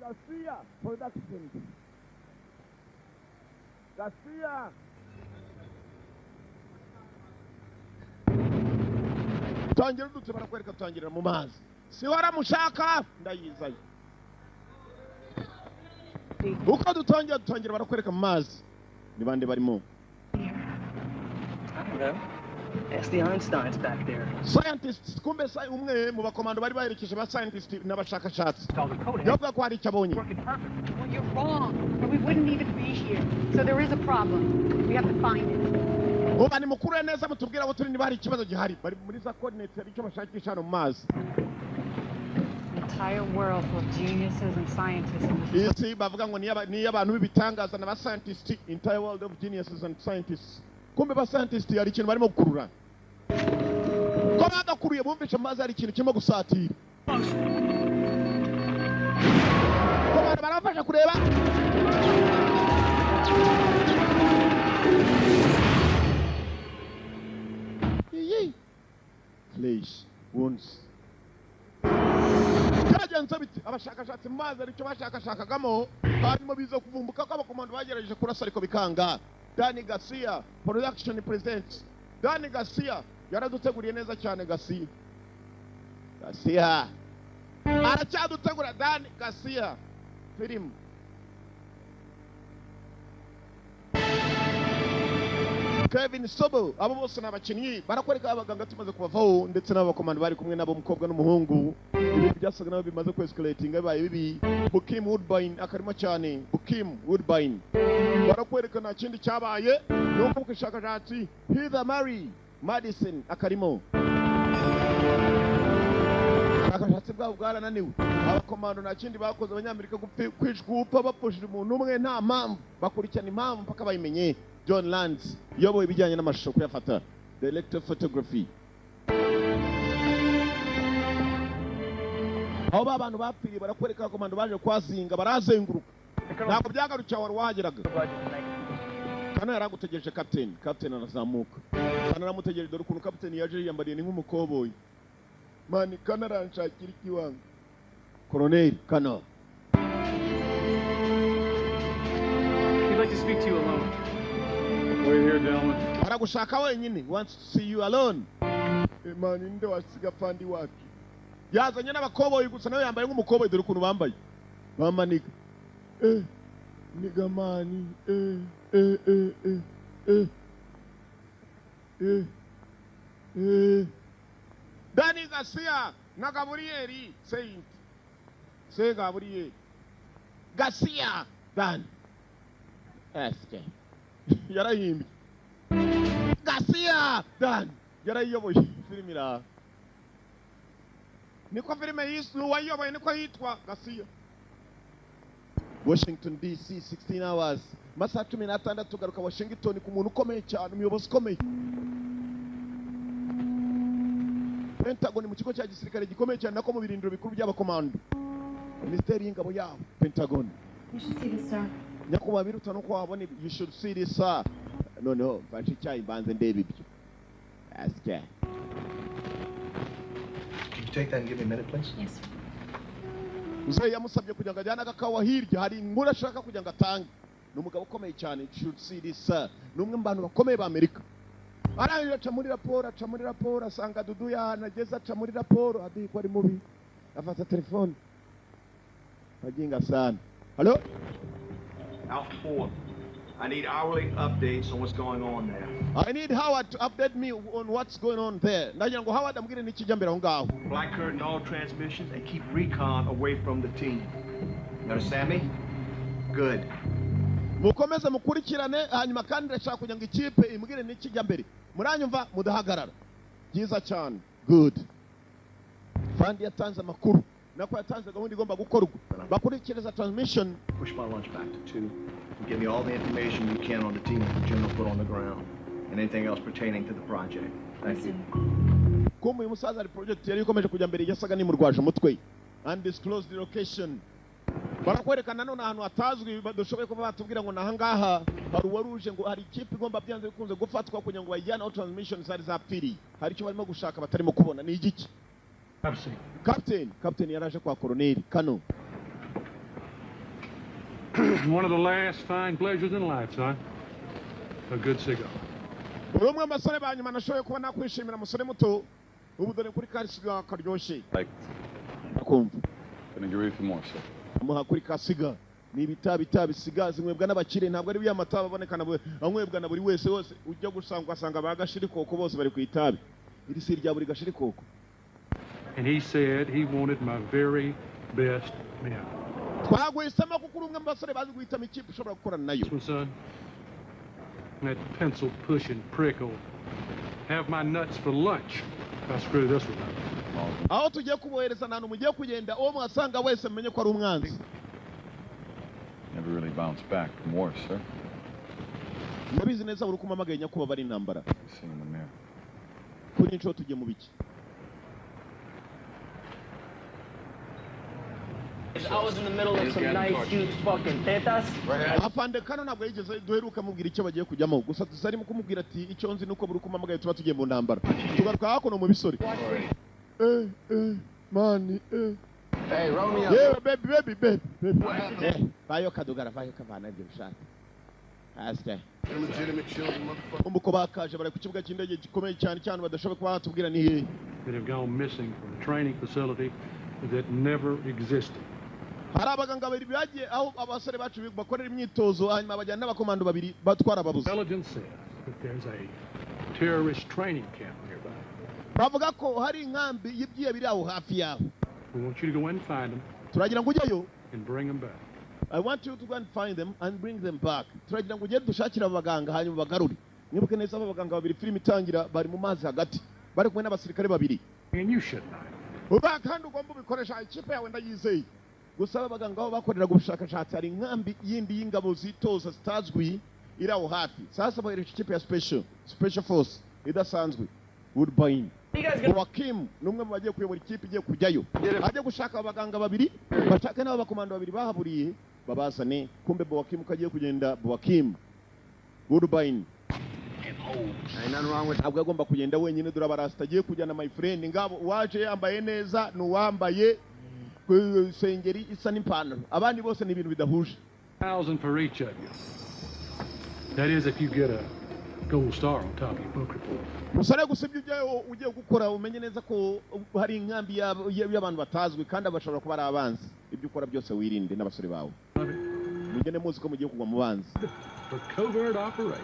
Garcia Productions. Garcia tangira dutse, barakwereka tutangirira mu mazi. Si waramushaka ndayizaye. Uko dutangira dutangira barakwereka mu mazi. Ni bande barimo? I don't know. Ask the Einsteins back there. Scientists, kumbe sa umwe mu bakomando bari baherekeje ba scientist n'abashakashatsi. Called the code. Yavuga ko hari icyo abonye. Working perfect. Well, you're wrong, or we wouldn't even be here. So there is a problem. We have to find it. Uba ni mukuru neza, mutubwira aho turi niba hari ikibazo gihari. Bari muri za coordinates, hari icyo bashakisha hano mu mazi. An entire world full of geniuses and scientists in this Isi bavuga ngo ni iy'abantu b'ibitangaza na ba scientist, entire world of geniuses and scientists. Kumbe ba scientist hari ikintu barimo gukurura. Ko bagakuruye bumvishe mu mazi hari ikintu kirimo gusatira. Ko abantu barabafasha kureba. Iyi flesh wounds. Byagenze bite? Abashakashatsi mu mazi aricyo bashakashakagamo, hanyuma biza kuvumbuka ko abakomando bagerageje kurasa ariko bikanga. Dani Garcia Production presents. Dani Garcia yaraduteguriye neza cyane. Garcia, Garcia aracyadutegura. Dani Garcia film. Kevin Sobo, abo bose ni abakinnyi. Barakwereka abaganga tumaze kubavaho, ndetse n'abakomando bari kumwe nabo, umukobwa n'umuhungu. Ibintu byasaga nabo bimaze kwescalatinga bibaye bibi. Bukim Woodbine akarimo cyane. Bukim Woodbine, barakwereka nta kindi cyabaye ni uko ubushakashatsi. Heather Mary Madison akarimo. Ubushakashatsi bwabo bwarananiwe. Abakomando nta kindi bakoze. Abanyamerika kwicwa upfa bapfushije umuntu umwe nta mpamvu, bakurikirana impamvu mpaka bayimenye. John Lands yoboye ibijyanye n'amashusho kuyafata, director of photography. Aho ba bantu bapfiriye, barakwereka abakomando baje kwazinga, barazenguruka, ntabwo byagarukiye wari wahageraga. Kano yaragutegereje captain. Captain arazamuka, Kano aramutegereje. Dore ukuntu captain yaje yiyambariye, ni nk'umukoboyi mani. Kano aranshakira ikiwanga. Colonel Kano. He'd like to speak to you alone. We're here, gentlemen. Aragushaka wenyine, wants to see you alone. Mani, nde wasiga fandi wacu yazanye n'abakoboyi gusa, nawe yambaye nk'umukoboyi. Dore ukuntu bambaye bamaniga. Niga mani, eh eh eh eh eh eh. Dani Garcia na Gabriel Saint Se Gabriel Garcia Dan SK yarahimbye Garcia Dan, yarayiyoboye filime iraha. Niko filime yiswe, uwayiyoboye niko yitwa Garcia. Washington DC, 16 hours, masaha 16. Tugaruka Washington ku muntu ukomeye cyane, umuyobozi ukomeye, Pentagon, mu kigo cya gisirikare gikomeye cyane, nako mu birindiro bikuru by'abakomando, minisiteri y'ingabo yabo, Pentagon. You should see this, sir. Nyakubahwa, biruta nuko wabona ibi. You should see this, sir. Noneho mfashe icyayi mbanze ndebe ibyo asya. Can you take that and give me a minute, please? Yes, sir. Muzehe yamusabye kugira ngo ajyane agakawa hirya, hari inkuru ashaka kugira ngo atange. Ni umugabo ukomeye cyane. You should see this, sir. Ni umwe mu bantu bakomeye ba Amerika. Arangije aca muri raporo, aca muri raporo, asanga Dudu yahanageze. Aca muri raporo aduye ko ari mubi, afata telefone. Baginga sana. Halo. Alpha 4. I need hourly updates on what's going on there. I need Howard to update me on what's going on there. Ndagira ngo Howard ambwire n'ikijya mbere aho ngaho. Black curtain all transmissions and keep recon away from the team. You understand me? Good. Mukomeze mukurikirane, hanyuma kandi ndashaka kugira ngo ikipe imbwire n'ikijya mbere. Muranyumva? Mudahagarara. Byiza cyane. Good. Fandi yatanze amakuru, nako yatanze gahunda igomba gukorwa, bakurikiriza transmission. Push my lunch back to 2 and give me all the information you can on the team that the general put on the ground and anything else pertaining to the project. Thank you. Kumbe uyu musaza hari project yari ikomeje kujya mbere, yasaga n'imurwaje umutwe. Undisclosed location, barakwereka nanone ahantu hatazwi, badashoboye kuba batubwira ngo ni ahangaha. Hari uwari uje ngo hari ikipe igomba byanze bikunze gufatwa kugira ngo bayijyane aho transmission zari zapfiriye. Hari icyo barimo gushaka batarimo kubona, ni igiki? Have a seat. Captain, captain yaraje kwa colonel Kano. One of the last fine pleasures in life, son. A good cigar. Uri umwe mu basore ba nyuma nashoboye kuba nakwishimira, musore muto. Ubu dore kuri ka cigar karyoshye. Like, Akumva. Couldn't agree with you more, sir. Amuha kuri ka cigar. Ni ibitabi, itabi cigar zinywebwa n'abakire, ntabwo ari ya mata aboneka na anywebwa na buri wese wose. Ujya gusanga ugasanga ba gashirikoko bose bari ku itabi. Iri si irya buri gashirikoko. And he said he wanted my very best men. Twaguhisemo kuko uri umwe mu basore bazi guhitamo ikipe ushobora gukorana nayo. This one, son, that pencil pushing prick will have my nuts for lunch if I screw this one up. Aho tugiye kubohereza, ahantu mugiye kugenda, uwo mwasanga wese mumenye ko ari umwanzi. Never really bounced back from war, sir. Ndabizi neza buri uko umpamagaye, nyakubahwa, ari intambara. You see in the mirror. Kuri iyi nshuro tugiye mu biki? I was in the middle of some nice, huge fucking tetas. Afande Kano ntabwo yigeze duheruka amubwira icyo bagiye kujyamo, gusa tuzarimo kumubwira ati icyo nzi nuko buri uko umpamagaye tuba tugiye mu ntambara. Tugaruka hakuno mu bisore. Eh eh mani eh. Hey, Romeo. Yewe, baby, baby, baby, baby, eh, vayo kadugara, vayo kavana ibyo bishaka asya. Illegitimate children, motherfucker. Umva uko bakaje, bari ku kibuga cy'indege gikomeye cyane cyane badashobora kuba batubwira ni hehe. That have gone missing from a training facility that never existed. Hari abaganga babiri bagiye aho abasore bacu bakorera imyitozo, hanyuma bajyana n'abakomando babiri batwara ababuze. Intelligence says that there's a terrorist training camp nearby. Bavuga ko hari inkambi y'ibyiya biri aho hafi yaho. We want you to go in and find them Turagira ngo ujyeyo and bring them back. I want you to go and find them and bring them back. Turagira ngo ugende dushakire abo baganga hanyuma bagarure. Mwibuke neza, abo baganga babiri filime itangira bari mu mazi hagati, bari kumwe n'abasirikare babiri. And you should not. Uba kandi ugomba ubikoresha, ikipe yawe ndayizeye. Gusa aba baganga aho bakoreraga ubushakashatsi hari inkambi yindi y'ingabo zitoza zitazwi iri aho hafi. Sasa bohereje ikipe ya special force idasanzwe, Woodbine. Joaquim ni umwe mu bagiye kuyobora ikipe igiye kujyayo, ajya gushaka abaganga babiri, bashake n'abo bakomando babiri bahaburiye, babazane. Kumbe Boakim uko agiye kugenda, Boakim Woodbine Ain't nothing wrong with ntabwo agomba kugenda wenyine. Dore abarasita agiye kujyana, my friend. Ngabo uwaje yambaye neza ni uwambaye sengeri isa n'ipantaro, abandi bose ni ibintu bidahuje. Thousand for each of you. That is, if you get a gold star on top of your book report. Musore, gusa ibyo ujyayo ugiye gukora umenye neza ko hari inkambi y'abantu batazwi kandi bashobora kuba ari abanzi. Ibyo ukora byose wirinde n'abasore bawe, mugende muzi ko mugiye kugwa mu banzi. For covert operation.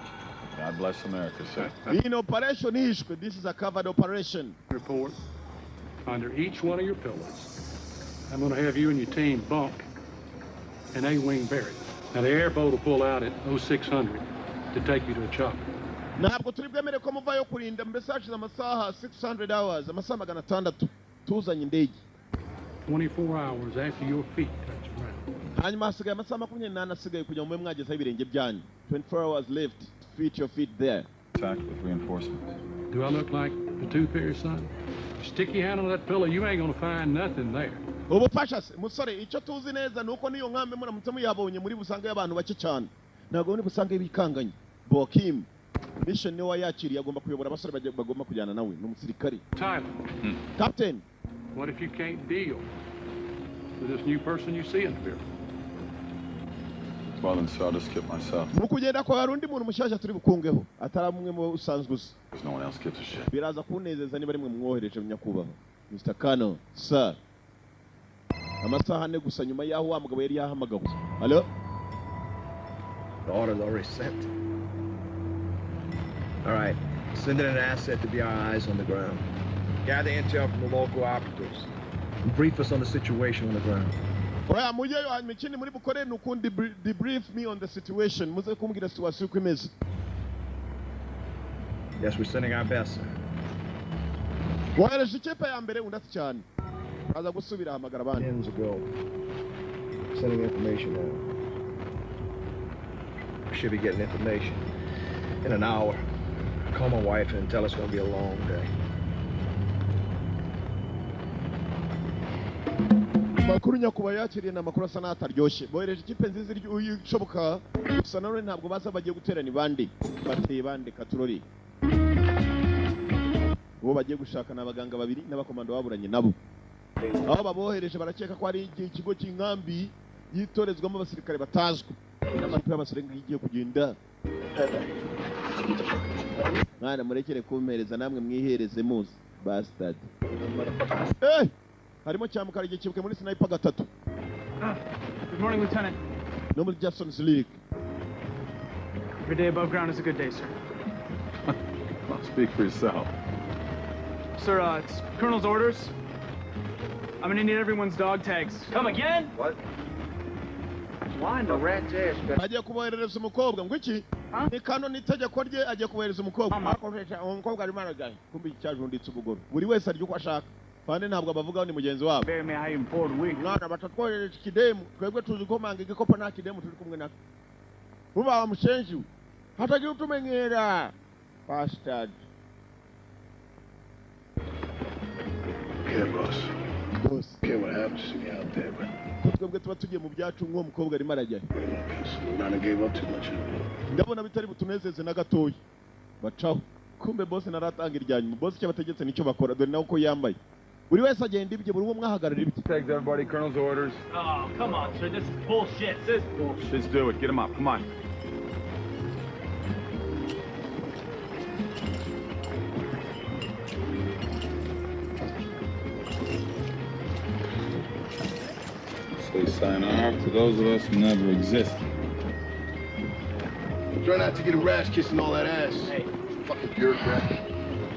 God bless America, sir. Iyi ni operation ihishwe. This is a covered operation. Report under each one of your pillows. I'm going to have you and your team bunk in A-wing barracks. Now, the airboat will pull out at 0600 to take you to a chopper. Ntabwo turi bwemere ko muvayo kurinda mbese hashize amasaha 600 hours, amasaha 600, tuzanye indege. 24 hours after your feet touch the ground. Hanyuma hasigaye amasaha 24 asigaye kugira ngo mube mwagezeho ibirenge byanyu. 24 hours left, feet your feet there. Attacked with reinforcements. Do I look like the tooth fairy, son? Stick your hand on that pillow, you ain't going to find nothing there. Ubufasha se musore, icyo tuzi neza ni uko n'iyo nkambi muramutse muyabonye muri busange abantu bake cyane, ntabwo muri busange bikanganye. Bokim mission niwe wayakiriye, agomba kuyobora abasore bagomba kujyana nawe, ni umusirikare. Tyler, Captain. What if you can't deal with this new person you see in the building? Well, then, sir, I'll just skip myself. Mu kugenda kwawe hari undi muntu mushyashya turi bukungeho atari umwe mu bo usanzwe uzi. Because no one else gives a shit. Biraza kunezeza niba rimwe mwohereje, nyakubahwa Mr. Kano, sir. Amasaha 4 gusa nyuma y'aho wa mugabo yari yahamagawe. Alo. The order's already sent. All right, send in an asset to be our eyes on the ground. Gather intel from the local operatives. And brief us on the situation on the ground. Oya, mujyeyo, hanyuma ikindi muri bukore ni ukundi debrief me on the situation, muze kumbwira situation uko imeze. Yes, we're sending our best, sir. Wohereje ikipe ya mbere? Undi ati cyane. Aza gusubira ahamagara abandi. Pins ago. Sending information now. We should be getting information in an hour. Call my wife and tell her it's gonna be a long day. Amakuru nyakubahwa yakiriye ni amakuru asa n'ataryoshye. Bohereje ikipe nziza ishoboka, gusa nanone ntabwo baza bagiye guterana ibandi bateye bande katurori. Uwo bagiye gushaka ni abaganga babiri n'abakomando baburanye nabo. Aho babohereje barakeka ko ari ikigo cy'inkambi Yitorezwamo abasirikare batazwi. N'amakipe y'abasirikare igiye kugenda. Mwana murekere kumpereza namwe mwihereze muzi bastard. Harimo cyamukara igihe kibuke muri sniper gatatu. Good morning, Lieutenant. No muri Jason's League. Every day above ground is a good day, sir. Well, speak for yourself. Sir, it's Colonel's orders. I'm gonna need everyone's dog tags. Come again? What? Why in the rat's ass? Agiye kuboherereza umukobwa ngo iki? Ni kano n'itegeko rye agiye kubohereza umukobwa. Akoresha umukobwa arimo arajyayo. Kumbi cyajunditse ubugoro. Buri wese arya uko ashaka. Fande ntabwo abavugaho ni mugenzi wabo. Mwana batatwoherereje ikidemu, twebwe tuzi ko manga igikopo nta kidemu turi kumwe nako. Uba wa mushenzi we. Hatagira utumenyera. Bastard. Okay, boss. Boss. Okay, what happens to me out there, but twebwe tuba tugiye mu byacu nk'uwo mukobwa arimo arajyayo. None gave up too much. Ndabona bitari butunezeze na gatoya. Bacaho. Kumbe boss naratanga irya nyuma. Boss icyo bategetse nicyo bakora. Dore nawe uko yambaye. Buri wese agenda ibye, buri umwe mwahagarara ibye. Tags everybody, Colonel's orders. Oh, come on, sir. This is bullshit. This is bullshit. Let's do it. Get him up. Come on. Say sayonara to those of us who never existed. Try not to get a rash kissing all that ass. Hey. Fucking bureaucrat.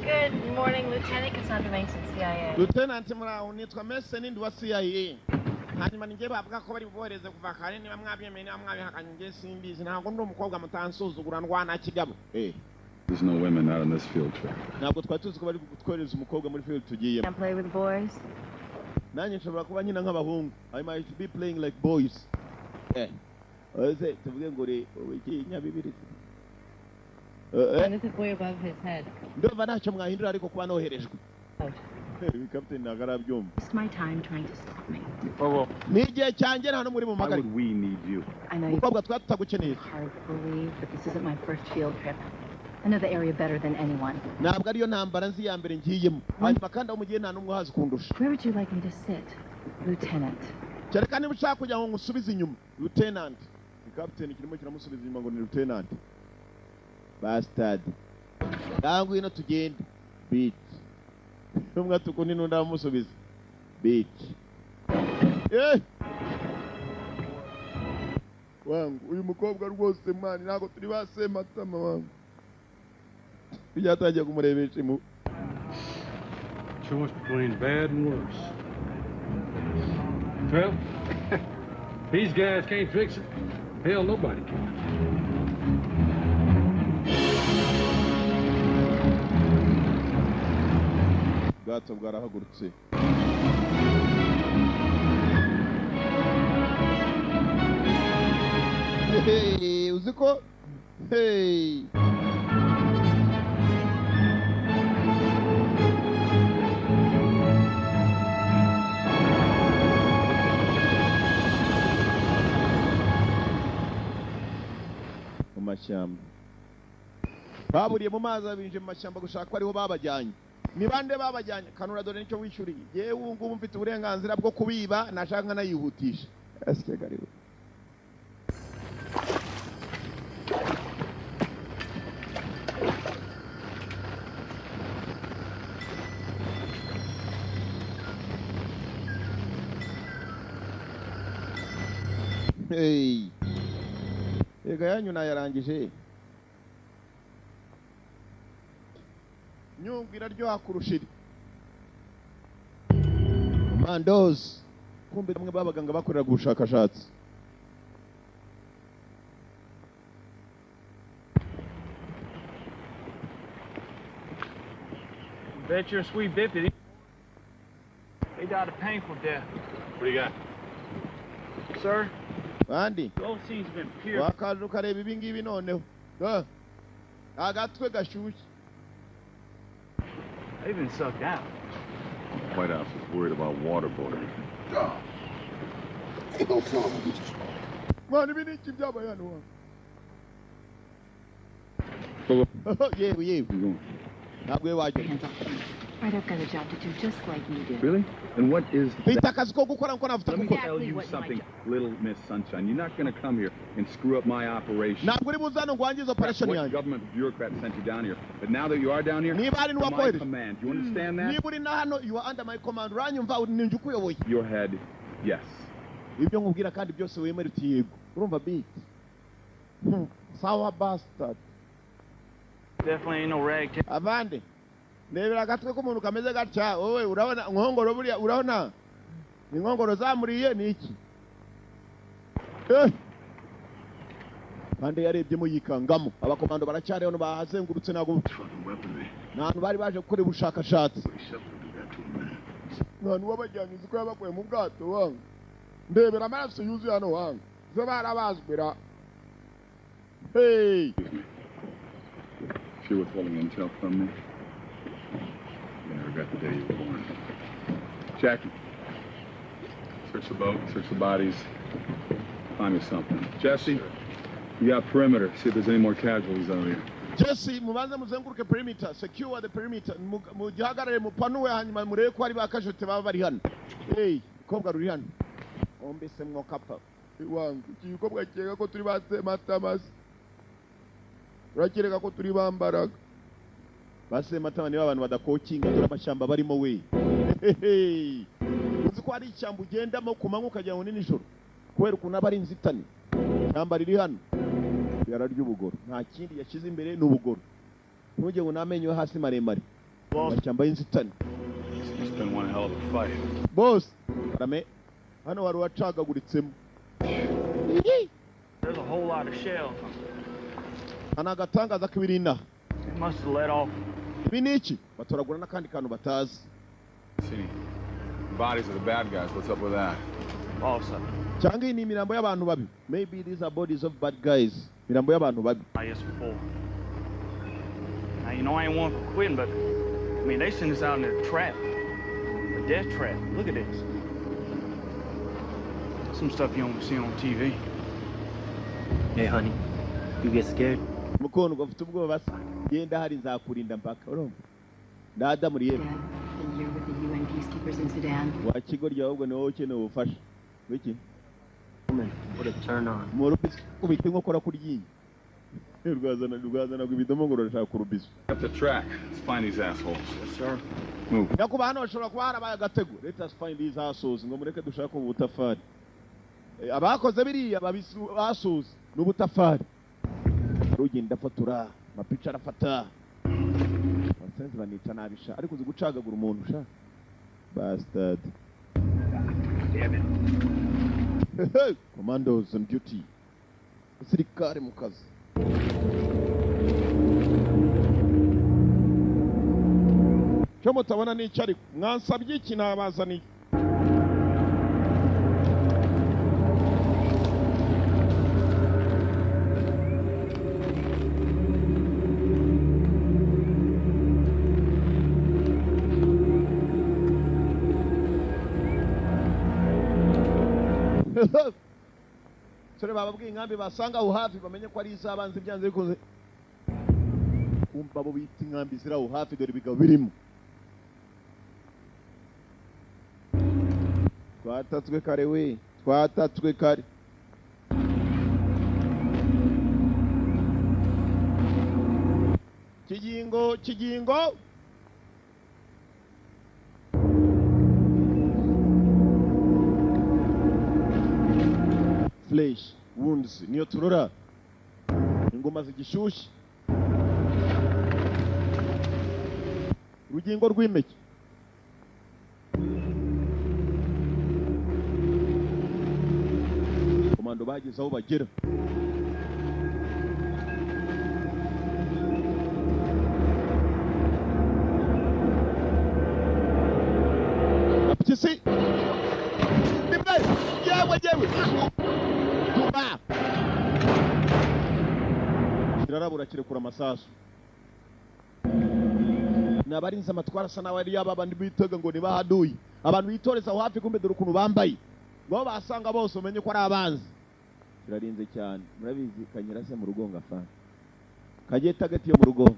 Good morning, Lieutenant Cassandra Mason, CIA. Lieutenant muraho nitwa Mason ndi wa CIA. Hanyuma ninjye bavuga ko bari bubohereze kuva kare niba mwabyemeye niba mwabihakanye njye simbizi ntabwo ndi umukobwa mutansuzugura ndwana kigabo. There's no women out on this field trip. Ntabwo twari tuzi ko bari kutwohereza umukobwa muri field tugiyemo. Can't play with the boys. Nanjye nshobora kuba nkina nk'abahungu. I might be playing like boys. Ese tuvuge ngo uri iki nyabibiri. And this is way above his head. Ndumva ntacyo mwahindura ariko kuba noherejwe. Captain ntabwo arabyumva. Waste my time trying to stop me. Ni igihe cyanjye nta n'umwe uri mu Why magari. would we need you? I know you Mukobwa twari tutagukeneye. hard to believe, but this isn't my first field trip. I know the area better than anyone. Ntabwo ariyo ntambara nzi ya mbere ngiyemo. Hanyuma kandi aho mugiye nta n'umwe uhazi kundusha. Where would you like me to sit, Lieutenant? Kereka niba ushaka kugira ngo ngusubize inyuma. Lieutenant. Ni captain kirimo kiramusubiza inyuma ngo ni lieutenant. Bastard. Ngwino tugende. Bitch. Umwe atukundi n'undi aramusubiza. Bitch. Wangu uyu mukobwa rwose mwana ntabwo turi basematama wangu. Byatangiye kumurebesha imu. Choice between bad and worse. Well, these guys can't fix it. Hell, nobody can. Ubwato bwarahagurutse. Hey, uzi ko hey. Mu mashyamba baburiye mu mazi abinje mu mashyamba gushaka ko ariho babajyanye. Ni bande babajyanye? Kanura dore nicyo wishyuriye. Yewe ubu ngubu mfite uburenganzira bwo kubiba nashaka nkanayihutisha. Ese gariwe. Hey. Ega yanyu nayarangije. Nyungwe iraryoha kurusha iri. Mandos. Kumbe bamwe babaganga bakoreraga ubushakashatsi. Bet your sweet bippy. They died a painful death. What do you got? Sir, Bandi. the old scene's been pure. Wakaje ukareba ibi ngibi noneho. Agatwe gashyushye. They've been sucked out. White House is worried about waterboarding. No problem. Mwana ibi ni iki byabaye hano wa? Yewe yewe. You going? Ntabwo we wagera. Hands off me. Right, I've got a job to do just like you do. Really? And what is Mfite akazi ko gukora nkuko navuga Let me gukora. tell you something, little Miss Sunshine. You're not going to come here and screw up my operation. Ntabwo uri buze hano ngo wangize operation What yanjye. government bureaucrat sent you down here? But now that you are down here, Niba hari my n'uwakohereje. command. You understand that? Niba uri na hano, you are under my command, uranyumva? Ni njye ukuyoboye. Your head, yes. Ibyo nkubwira kandi byose wemere uti yego, urumva beat? Sawa, bastard. Definitely ain't no ragtag. Avande, ndebera agatwe k'umuntu kameze gatya. Wowe urabona inkongoro buriya? Urabona inkongoro zamuriye ni iki? Eh, kandi yarebyemo yikangamo. Abakomando baracyari hano, bahazengurutse, ntabwo Fucking weaponry. ni ahantu bari baje gukora ubushakashatsi. Something to do that to a man. Nta wabajyanye, uzi ko yabakuye mu bwato wanga? Ndebera amaraso yuzuye hano wanga, zo barabazwira. Hey. If you're withholding intel from me, you're gonna regret the day you were born. Jackie, search the boat, search the bodies, find me something. Jesse, you got perimeter. See if there's any more casualties out here. Jesse, mubanze muzenguruke perimeter, secure the perimeter. Mugihagarare, mupanuwe, hanyuma murebe ko hari ba casualty baba bari hano. Hey, mukobwa ruri hano ombese mwokapfa wangu. Iki gikobwa keka ko turi ba Sematama, urakereka ko turi bambaraga ba Sematama. Niba abantu badakokinga, dore amashyamba barimo we. Hehe. Uzi ko hari ishyamba ugendamo ku manywa ukagira ngo ni nijoro kubera ukuntu aba ari inzitane? Ishyamba riri hano yararya ubugoro, nta kindi yashyize imbere ni ubugoro. Ntujye ngo n'amenyo yo hasi maremare, amashyamba y'inzitane. It's been one hell of a fight. Bose karame, hano wari uwacagaguritsemo. There's a whole lot of shells. Nta agatangaza k'ibiri inaha. It must have let off. Ibi ni iki? Batoragura n'akandi kantu batazi. See bodies of the bad guys. What's up with that? Also, Cyangwa iyi ni imirambo y'abantu babi. Maybe these are bodies of bad guys, imirambo y'abantu babi. IS-4. Now, you know I ain't one for quitting, but, I mean, they sent us out in a trap. A death trap. Look at this. Some stuff you don't see on TV. Hey, honey, you get scared? Mukundwa, ufite ubwoba se? Genda hari nzakurinda mpaka, urumva? Ndada muri yewe. Dad, the year with the UN peacekeepers in Sudan. Wa kigoryi, ahubwo ni wowe ukeneye ubufasha wiki. Woman, what a turn on. Mu rubizo ubita inkokora ku ryinyo, rwazana rwazana ibidomo ngo rurashaka urubizo. Up the track. Let's find these assholes. Yes, sir. Move. Nyakuba, hano hashobora kuba harabaye agatego. Let us find these assholes, ngo mureke dushake ubu butafari. Abakoze biriya basoza ni ubutafari. Rugenda afotora amapica, arafata abasenzi banica nabi sha, ariko uzi gucagagura umuntu sha, bastard. Damn it. Commandos on duty, abasirikare mu kazi. Cyo mutabona ni icyo, ariko mwansabye iki? Nabazaniye. Sore bababwiye inkambi basanga aho hafi, bamenye ko ari iz'abanzi byanze bikunze. Kumva abo bita inkambi ziri aho hafi, dore ibigabo birimo. Twatatswe kare we, twatatswe kare. Kigingo, kigingo. Flesh wounds niyo turora, ingoma zigishyushye, urugingo rw'impeke. Komando bageze aho bagera. Gapyisi nimwe, yewe yewe, tuba kirarabura, kirekura amasasu. Ni abarinze amatwara asa nawe ari yaba bandi bitaga ngo nibahaduye, abantu bitoreza aho hafi. Kumbe dore ukuntu bambaye, ngo basanga bose umenye ko ari abanzi. Kirarinze cyane, murabizi. Kanyira se mu rugongo, afana kagiye target yo mu rugongo,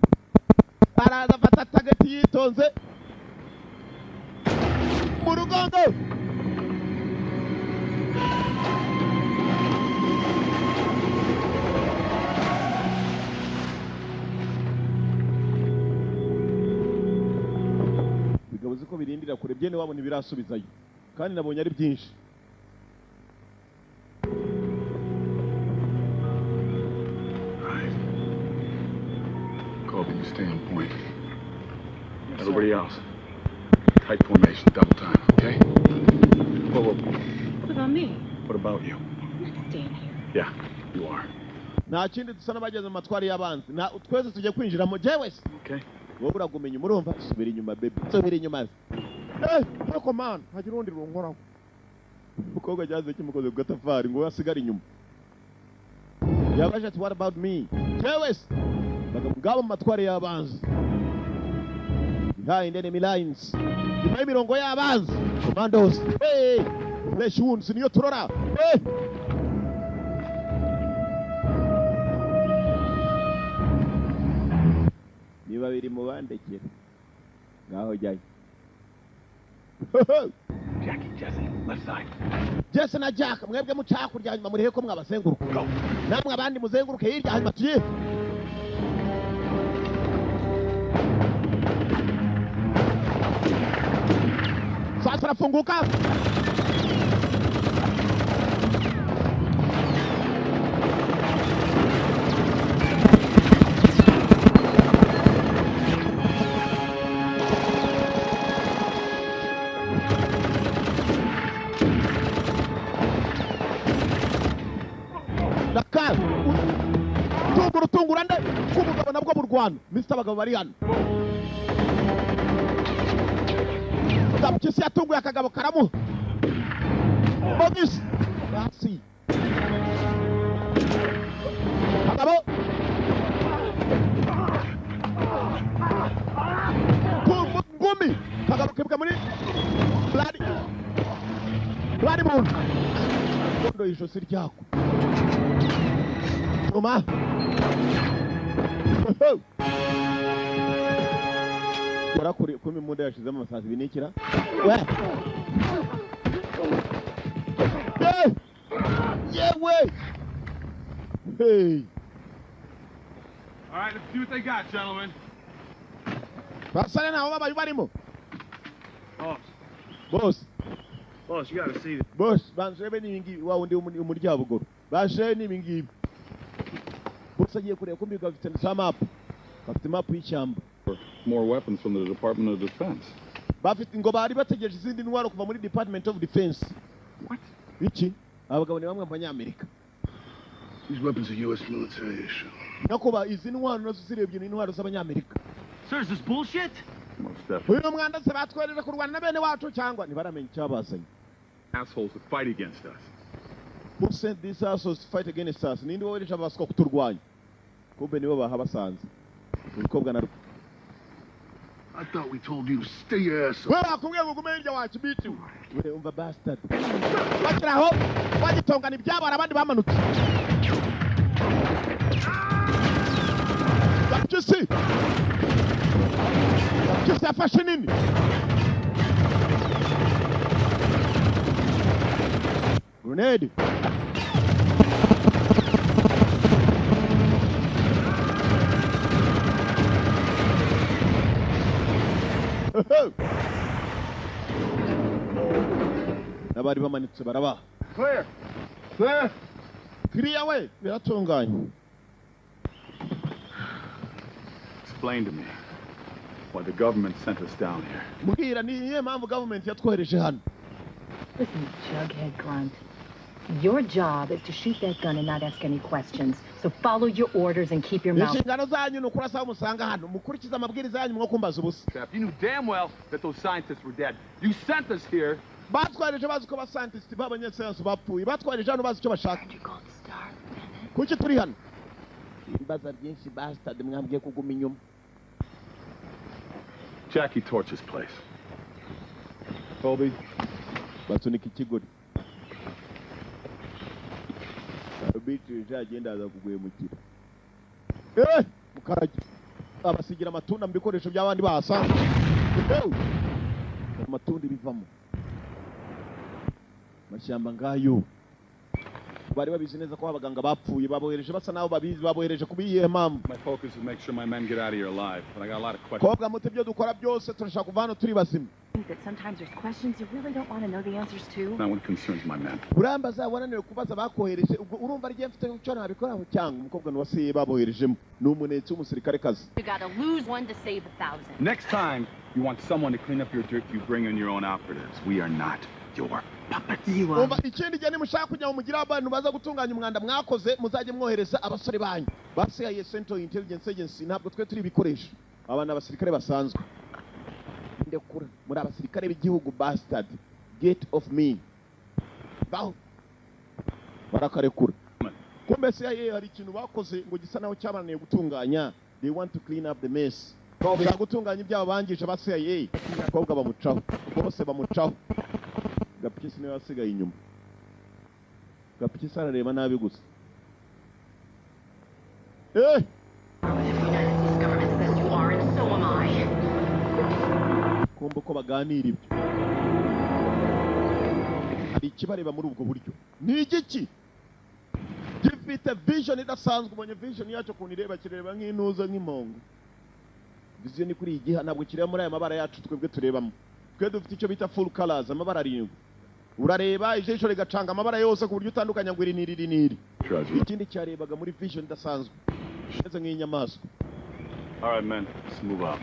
araza afata target yitonze. Murugongo. Bigabo ziko birindira kure byene wabona ibirasubizayo kandi nabonye ari byinshi. Colby, you stay on point. Everybody else, tight formation, double time, okay? Whoa, whoa. What about me? What about you? I'm not staying here. Yeah, you are. Nta kindi dusa n'abageze mu matwari y'abanzi. Na twese tujye kwinjiramo jewe se. Okay. Wowe uragumenya umurumva, subira inyuma baby. Subira inyuma. Ariko man, hagira urundi runkoraho. Umukobwa cyaze kimukoze ku gatafari ngo asigare inyuma. Yabaje ati what about me? Jewe se. Bagabo mu matwari y'abanzi. Behind enemy lines. Nyuma y'imirongo y'abanzi. Commandos. Hey! Flesh wounds niyo turora. Hey! Ni babiri mu bandekera. Ngaho jyayo. Jackie, Jesse, left side. Jesse na Jack, mwebwe muca hakurya hanyuma murihe ko mwabazenguruka. Namwe abandi muzenguruke hirya hanyuma tuye. Sasa rafunguka. Nakar. Tunguru tungura nde kumugabo nabwo mu Rwanda. Mr. Abagabo bari hano. Mpyisi yatunguye akagabo karamu. Bogisi. Hasi. Akagabo. Ngumi. Akagabo kibwa muri Bloody. Bloody Moon. Kondo ijosi ryako. Tuma. Warakuri kumi munda yashizemo amasazi binikira. We. Hey! Yewe. Hey. All right, let's see what they got, gentlemen. Basane nabo babaye barimo. Boss. Boss. Boss, you got to see this. Boss, banjebe n'ibingibi wa wundi umuryabugoro. Baje n'ibingibi. Boss agiye kureba ko mbiga bafite za map. Bafite map y'ishyamba. More weapons from the Department of Defense. Bafite ngo bari bategereje izindi ntwaro kuva muri Department of Defense. What? Iki? Abagabo ni bamwe mu Banyamerika. These weapons are U.S. military issue. Nakuba izi ntwaro nazo zirebye ni intwaro z'Abanyamerika. Sir, is this bullshit? Most definitely. Uyu mwanda se batwerera kurwana na bene wacu cyangwa ntibaramenya icyabazanye. Assholes that fight against us. Who sent these assholes to fight against us? Ninde wohereje abaswa kuturwanya? Kumbe nibo bahabasanze. Umukobwa na I thought we told you to stay your ass up. Wewe bakubwiye ngo ugume hirya wacu bitu. We umva bastard. Bakiraho bagitongana ibyabo abandi bamanutse. Gapyisi. Gapyisi yafashe nini. Grenade. N'abari bamanitse baraba. Clear. Clear. Clear we biratunganye. Explain to me why the government sent us down here. Mbwira ni iyihe mpamvu government yatwohereje hano? Listen, Jughead Grunt. Your job is to shoot that gun and not ask any questions. So follow your orders and keep your mouth. Inshingano zanyu ni ukurasa aho musanga hano. Mukurikize amabwiriza yanyu mwo kumbaza ubusa. You knew damn well that those scientists were dead. You sent us here. Batwarije bazi ko abascientists b'abanyasayansi bapfuye. Batwarije hano bazi icyo bashaka. Kuki turi hano? Imbaza byinshi bastard mwambwiye kuguma inyuma. Jackie torch his place. Colby. Basunika ikigori. Bici agenda aza kuguhemukira. Mukarage abasigira amatunda mu bikoresho by'abandi bahasanga. Amatunda bivamo. Mashyamba ngayo bari babizi neza ko abaganga bapfuye, babohereje basa naho babizi, babohereje kubiyihe mpamvu? My focus is make sure my men get out of here alive, but I got a lot of questions. Kobwa muti, ibyo dukora byose turashaka kuva hano turi bazima. Think that sometimes there's questions you really don't want to know the answers to? Not when it concerns my men. Urambaza wananiwe kubaza bakohereje, ubwo urumva ari mfite icyo nabikoraho? Cyangwa umukobwa ni wasiye baboherejemo ni umunetsi w'umusirikare kazi. You gotta lose one to save 1,000. Next time you want someone to clean up your dirt, you bring in your own operatives. We are not your puppets. You are. Umva, ikindi gihe nimushaka kugira ngo mugire abantu baza gutunganya umwanda mwakoze, muzajye mwohereza abasore banyu ba CIA, Central Intelligence Agency. Ntabwo twe turi ibikoresho. Aba ni abasirikare basanzwe. Ndekura, muri abasirikare b'igihugu. Bastard, get off me. Baho barakarekura. Kumbe CIA hari ikintu bakoze ngo gisa naho cyabananiye gutunganya. They want to clean up the mess. Bashaka gutunganya ibyabo bangije ba CIA. Abakobwa bamucaho bose, bamucaho. Gapyisi niwe wasigaye inyuma. Gapyisi arareba nabi gusa, eh. If the United States government says you are, and so am I. Kumva uko baganira ibyo, hari ikibareba muri ubwo buryo. Ni igiki gifite vision idasanzwe? Ubonye vision yacyo ukuntu ireba, kireba nk'intuza, nk'impongo. Vision ni kuri iyi giha, ntabwo kireba muri aya mabara yacu twebwe turebamo. Twe dufite icyo bita full colors, amabara arindwi. Urareba ijisho rigacanga amabara yose ku buryo utandukanya ngo iri n'iri, iri n'iri. Treasure. Ikindi cyarebaga muri vision idasanzwe, imeze nk'inyamaswa. All right, men, let's move out.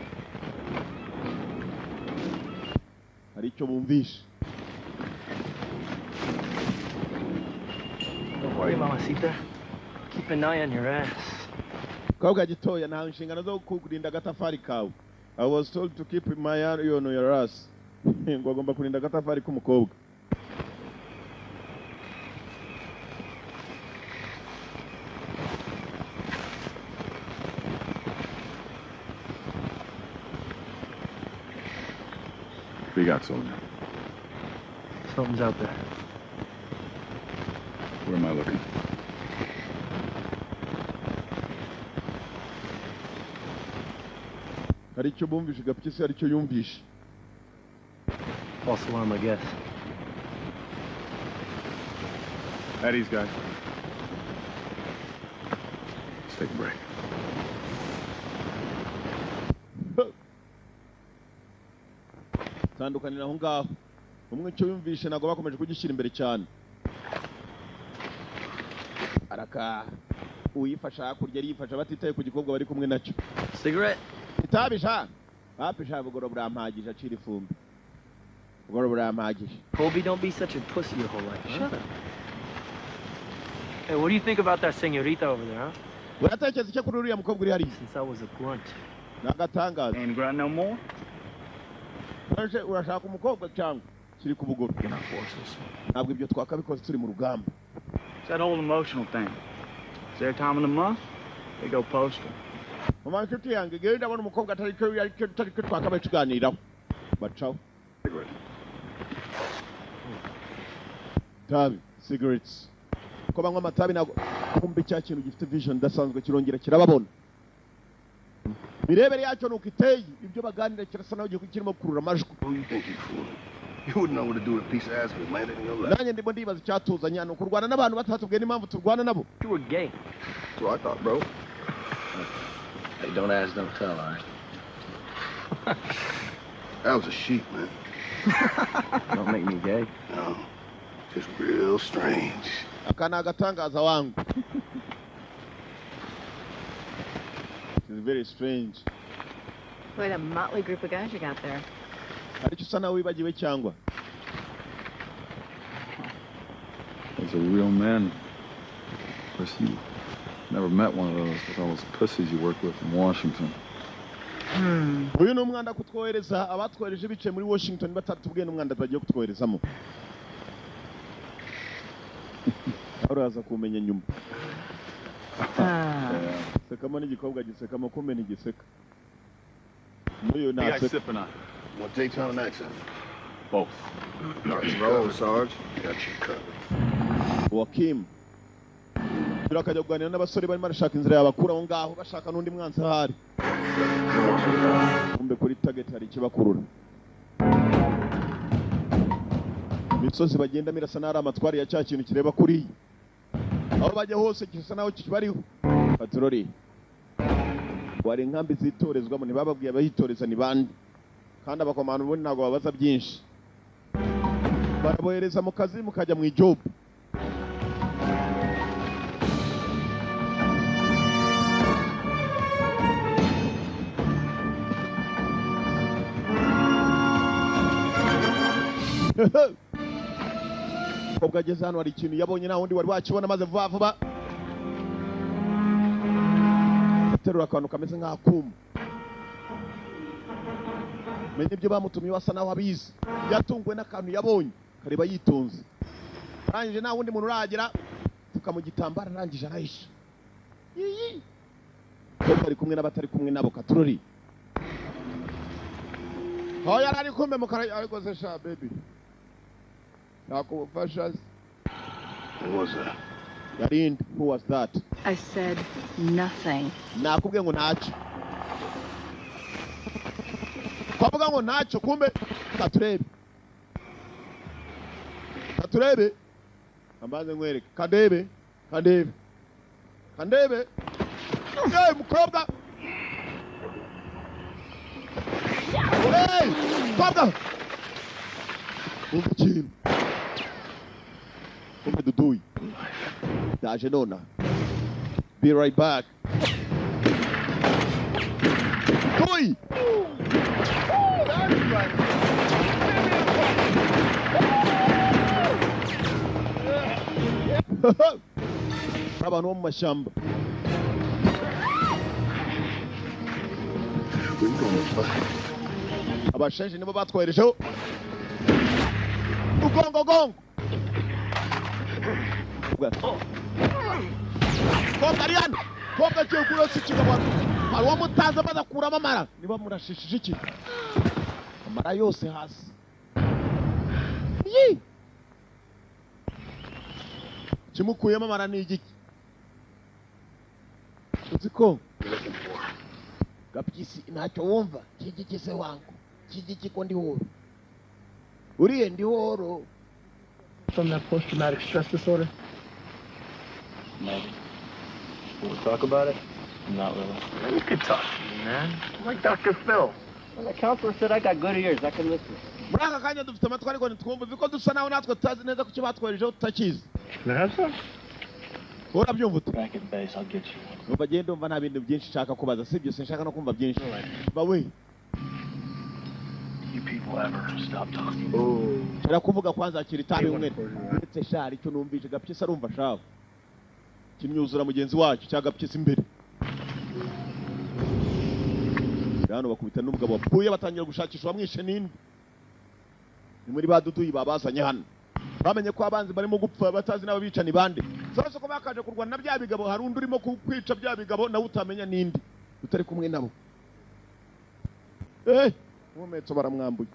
Hari icyo bumvishe. Don't worry, Mamacita. Keep an eye on your ass. Kabwa gitoya, nta nshingano zo kurinda agatafari kawe. I was told to keep my eye on your ass. Ngo agomba kurinda agatafari k'umukobwa. What you got, soldier? Something's out there. Where am I looking? Hari icyo bumvishe. Gapyisi hari icyo yumvishe. False alarm, I guess. At ease, guys. Let's take a break. Tandukanira aho ngaho. Umwe icyo yumvishe ntabwo bakomeje kugishyira imbere cyane. Araka uyifasha hakurya ariyifasha, batitaye ku gikobwa bari kumwe nacyo. Cigarette? Itabi sha hapi sha, bugoro burampagije. Acira ifumbi, bugoro burampagije. Colby, don't be such a pussy your whole life. Shut up. Hey, what do you think about that señorita over there, huh? Uratekereza icyo kuri uriya mukobwa uri hariya? Since I was a grunt. Ni agatangaza. Ain't grunt no more. Uje urashaka umukobwa cyangwa kiri ku bugoro? In our forces. Ntabwo ibyo twakabikoze turi mu rugamba. It's that whole emotional thing. It's their time of the month, they go postal. Mama, inshuti yanjye, ngewe ndabona umukobwa atari cyo, atari cyo twakabaye tuganiraho. Bacaho. Cigarette. Tabi, cigarettes, ko banywa amatabi ntabwo. Kumbe cya kintu gifite vision idasanzwe kirongera kirababona. Mirebere yacyo nuko iteye, ibyo baganira kirasa naho kirimo gukurura amajwi. Who you think you fooling? You wouldn't know what to do with a piece of ass if it landed in your lap. Nanjye ndimo ndibaza icyatuzanye hano, kurwana n'abantu batatubwiye n'impamvu turwana nabo. You were gay. That's what I thought, bro. Hey, don't ask, don't tell, all right? That was a sheep, man. Don't make me gay. No, just real strange. Aka ni agatangaza wangu. It is very strange. Quite a motley group of guys you got there. Hari icyo usa nawe wibagiwe cyangwa? Those are real men. Of course, you never met one of those with all those pussies you work with in Washington. Uyu ni umwanda kutwohereza, abatwohereje bicaye muri Washington batatubwiye n'umwanda bagiye kutwoherezamo. Uraza kumenya nyuma. Sekamo n'igikobwa gisekamo, kumbe ntigiseka n'uyu. What you guys Ntaseka. sipping on? Want daytime or nighttime? Both. Got you covered, Sarge. Got you covered. Wakim akajya kuganira n'abasore barimo barashaka inzira yabakura aho ngaho, bashaka n'undi mwanzi ahari. Kumbe kuri target hari ikibakurura. Imisozi bagendamo irasa n'ari amatwari ya cya kintu kireba kuriya. Aho bajya hose gisa naho kibariho. Patroli. Wari inkambi zitorezwamo, ntibababwiye abahitoreza ni bande. Kandi abakomando ubundi ntabwo babaza byinshi. Barabohereza mu kazi mukajya mu ijob. Umukobwa ageze hano hari ikintu yabonye nta wundi wari wakibona, maze vuba vuba aterura akantu kameze nk'akuma. Menye ibyo bamutumye wasa naho abizi. Yatunguwe n'akantu yabonye, kareba yitonze. Arangije nta wundi muntu uragera, pfuka mu gitambaro arangije arahisha. Iyi Umukobwa ari kumwe n'abatari kumwe nabo katurori. Aho yari ari kumbe mukara ariko se sha baby. Nakubufasha. Who was that? Yarindi, who was that? I said nothing. Nakubwiye ngo ntacyo. Twavuga ngo ntacyo kumbe katurebe. Katurebe. Ambaze nkwereke. Kandebe. Kandebe. Kandebe. Hey, mukobwa. Hey, mukobwa. Umva ikintu. Kumbe duduyi. Ndaje nona. Be right back. Duduyi. Abantu bo mu mashyamba. Abashenje nibo batwoherejeho. Ugongo gongo. Kobwa ari hano. Kobwa agiye kurasa ikigabo. Hari uwo mutazi amaze akuramo amara. Niba murashishije iki? Amara yose hasi. Yi! Kimukuyemo amara ni igiki? Uzi ko? Gapyisi ntacyo wumva. Kigiki se wangu. Kigiki ko ndi horo. Uriye ndi horo. From that post-traumatic stress disorder? Maybe. We'll talk about it? Not really. You could talk to me, man. I'm like Dr. Phil. Well, the counselor said I got good ears. I can listen. Muri aka kanya dufite amatwi ariko ntitwumva uzi ko dusa naho natwe tutazi neza kuki batwoherejeho tutakizi. Can I have some? Urabyumva ute? Back at base, I'll get you one. Numva agenda ndumva nta bintu byinshi nshaka kubaza, sibyo? Sinshaka no kumva byinshi. Ba we. You people ever stop talking? Nshaka kuvuga kwanza akira itabi umwe. Uretse shari icyo numvise gapyisi arumva shawe. Kimyuzura mugenzi wacu cya gapyisi imbere. Hano bakubita n'umugabo wapfuye batangira gushakisha uwamwishe ninde. Ni muri ba duduyi babazanye hano. Bamenye ko abanzi barimo gupfa batazi n'abo bica ni bande. Sasa ko bakaje kurwana na bya bigabo hari undi urimo kwica bya bigabo nawe utamenya ninde. Utari kumwe nabo. Umumetso baramwambuye.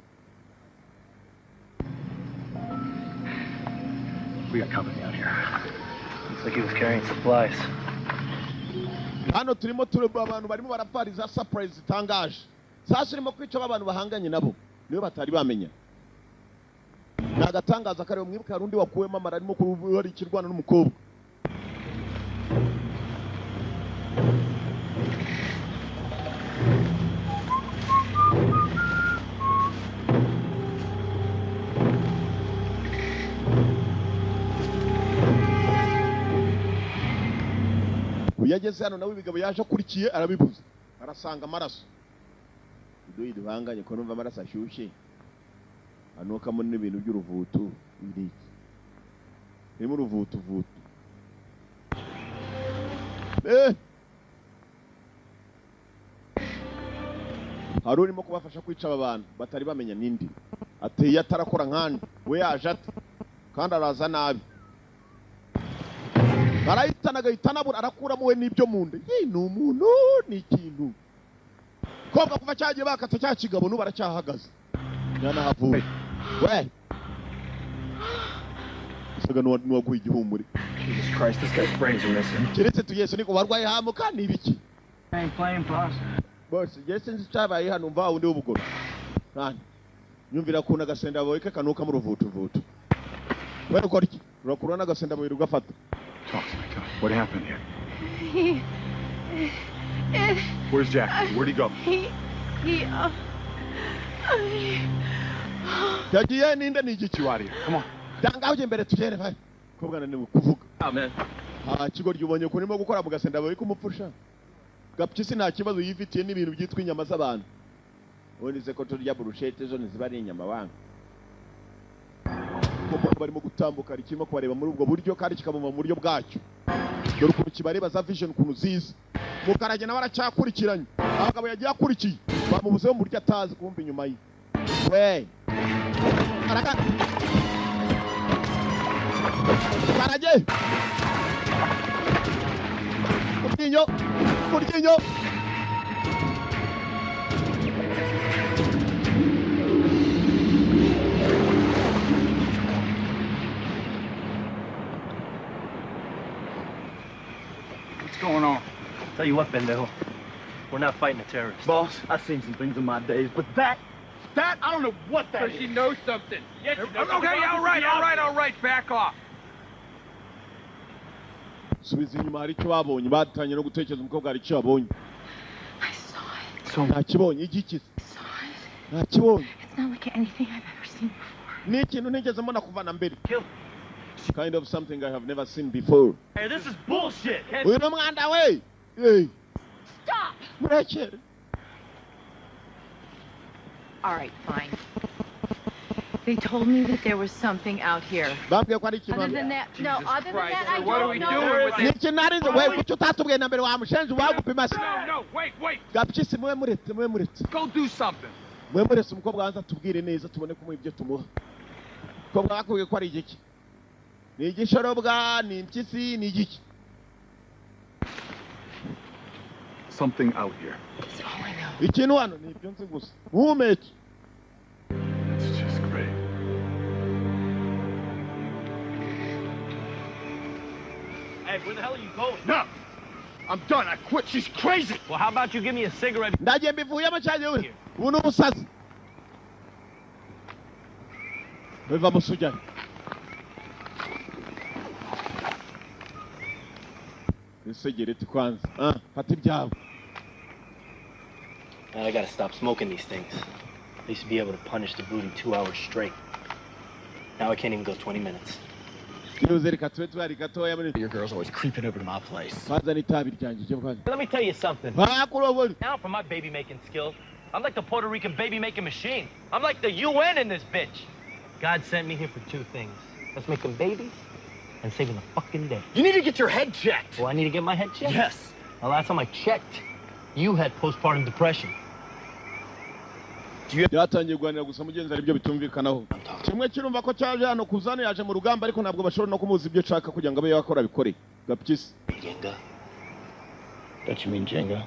We got company out here. Looks like he was carrying supplies. Hano turimo tureba abantu barimo barapfariza surprise zitangaje. Sasa urimo kwica abantu bahanganye nabo. Niyo batari bamenya. Nagatangaza kare mwibuka hari undi wakuwemo amara arimo kurubura ikirwana n'umukobwa. Yageze hano nawe ibigabo yaje akurikiye arabibuza. Arasanga amaraso. Iduyi duhanganye ko numva amaraso ashyushye. Anukamo n'ibintu by'uruvutu ibiki. Birimo uruvutu vutu. Hari urimo kubafasha kwica aba bantu batari bamenya nindi. Ateye atarakora nkandi we yaje ate kandi araza nabi. Arahitana agahita anabura arakuramo we n'ibyo mu nda. Yi ni umuntu ni ikintu. Kobwa kuva cyagiye bakata cya kigabo n'ubu aracyahagaze. Yanahavuye. We. Saga n'uwaguye igihumure. Jesus Christ, this guy's brains are missing. Keretse tuyesu niko barwaye hamuka ni ibiki? I ain't playing, boss. Boss, je sinzi cyabaye hano mva wundi w'ubugoro. Nani? Nyumvira kuna gasenda boyike kanuka mu ruvutu vutu. We ukora iki? Urakurura n'agasenda mubiri ugafata. Talk to me, talk. What happened here? He. It, Where's Jack? Where'd he go? He. Yagiye ninde ni igiki? You out of here. Come on. Tanga ujye imbere tugere bari. Kobwa ananiwe kuvuga. Oh, man. Ah, kigoryi ubonye ukuntu urimo gukora mu gasenda bari kumupfusha. Gapyisi nta kibazo yifitiye n'ibintu byitwa inyama z'abantu. Ubundi se ko turya burushete zo ntiziba ari inyama wanga. Kuko barimo gutambuka hari kirimo kubareba muri ubwo buryo kandi kikabumva mu buryo bwacyo. Dore ukuntu kibareba za vision ukuntu ziza. Mukarage nawe aracyakurikiranye. Abagabo yagiye akurikiye. Bamubuzeho mu buryo atazi kumva inyuma ye. We. Araka. Mukarage. Kuryinyo. Kuryinyo. What's going on? Tell you what, pendejo. We're not fighting a terrorist. Boss, I've seen some things in my days, but that, I don't know what that is. She knows something. Yes, she knows. Okay, all right, all right, all right, back off. Subiza inyuma hari icyo babonye batangiye no gutekereza umukobwa hari icyo yabonye. I saw it. Ntakibonye igiki? I saw it. Ntakibonye. It's not like anything I've ever seen before. Ni ikintu ntigeze mbona kuva na mbere. Kind of something I have never seen before. Hey, this is bullshit. Uyu ni umwanda we. Hey. Stop! Murekere. All right, fine. They told me that there was something out here. Bambwiye ko ari ikintu Other than that, no, other than that, I What are we don't know. doing with Ni this? ikintu narinze we kuki utatubwiye na mbere wa mushenzi wagupima se. No, no, wait, wait. Gapyisi mwe muretse mwe muretse. Go do something. Mwe muretse umukobwa wanza tubwire neza tubone kumuha ibyo tumuha. Umukobwa bakubwiye ko ari igiki? Ni igishorobwa, ni impyisi, ni igiki? Something out here. That's all I know. Ikintu hano ni ibyo nzi gusa. Muhumeke. That's just great. Hey, where the hell are you going? No! I'm done. I quit. She's crazy. Well, how about you give me a cigarette? Ndagiye mbivuyemo cyane we. Ubu ni ubusazi. Biva musujyane. Isegereti kwanza. Ah, fata ibyawe. Man, I gotta stop smoking these things. I used to be able to punish the booty 2 hours straight. Now I can't even go 20 minutes. Byibuze reka tube tuhari gatoya muri. Your girl's always creeping over to my place. Kwanza n'itabi ryanjye icyo kwanza. Let me tell you something. Bakurobora. Now for my baby making skills, I'm like the Puerto Rican baby making machine. I'm like the UN in this bitch. God sent me here for two things. Let's make them babies and saving the fucking day. You need to get your head checked. Do I need to get my head checked? Yes. The last time I checked, you had postpartum depression. Byatangiye kuganira gusa mugenzi ari byo bitumvikanaho. Kimwe kirumva ko cyaje hano kuzana yaje mu rugamba ariko ntabwo bashobora no kumuza ibyo nshaka kugira ngo abe yakora abikore. Gapyisi. Jenga. Don't you mean Jenga?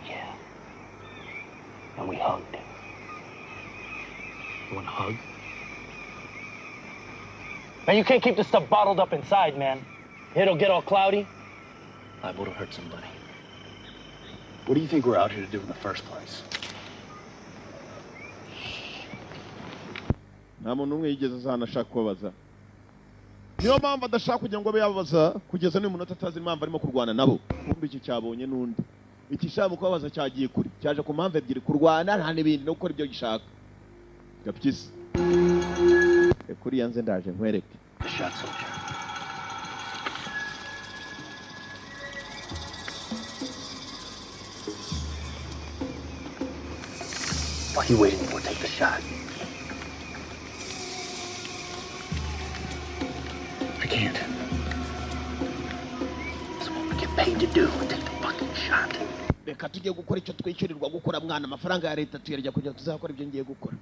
Yeah. And we hugged. You want a hug? Man, you can't keep this stuff bottled up inside, man. It'll get all cloudy. Liable to hurt somebody. What do you think we're out here to do in the first place? Nta muntu umwe yigeze aza ashaka kubabaza. Niyo mpamvu adashaka kugira ngo abe yababaza kugeza n'uyu munota atazi impamvu arimo kurwana nabo. Kumbe iki cyabonye n'undi. Iki shaka kubabaza cyagiye kure. Cyaje ku mpamvu ebyiri kurwana nta n'ibindi no gukora ibyo gishaka. Gapyisi. Kuri yanze ndaje nkwereke. The shot, soldier. What are you waiting for? Take the shot. I can't. That's what we get paid to do. Take the fucking shot. Reka tujye gukora icyo twishyurirwa gukora mwana amafaranga ya leta tuyarya kugira tuzakora ibyo ngiye gukora.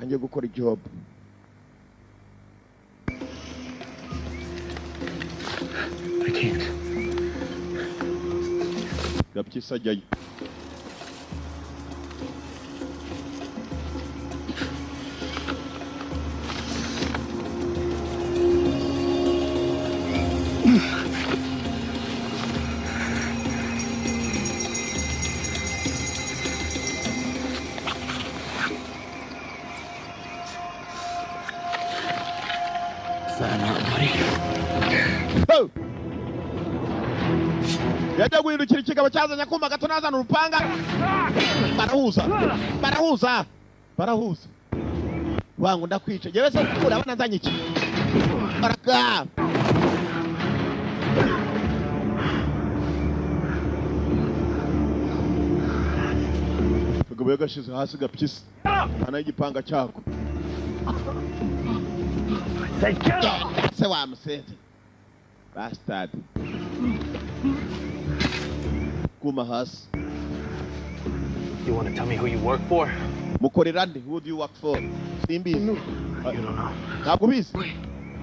Ngiye gukora job. I can't. Gapyisi ajyayo. Sign out, buddy. Oh! Yajya guhindukira ikigabo cyazanye akuma gato nazana urupanga, barahuza barahuza barahuza, wangu ndakwica jewe se, urabona nzanye iki? Baraka kagabo yagashize hasi gapyisi ana igipanga cyako se wa musenzi bastard kuma hasi. You want to tell me who you work for? Mukorera nde? Who do you work for? Simbizi. You don't know. Ntabwo ubizi. I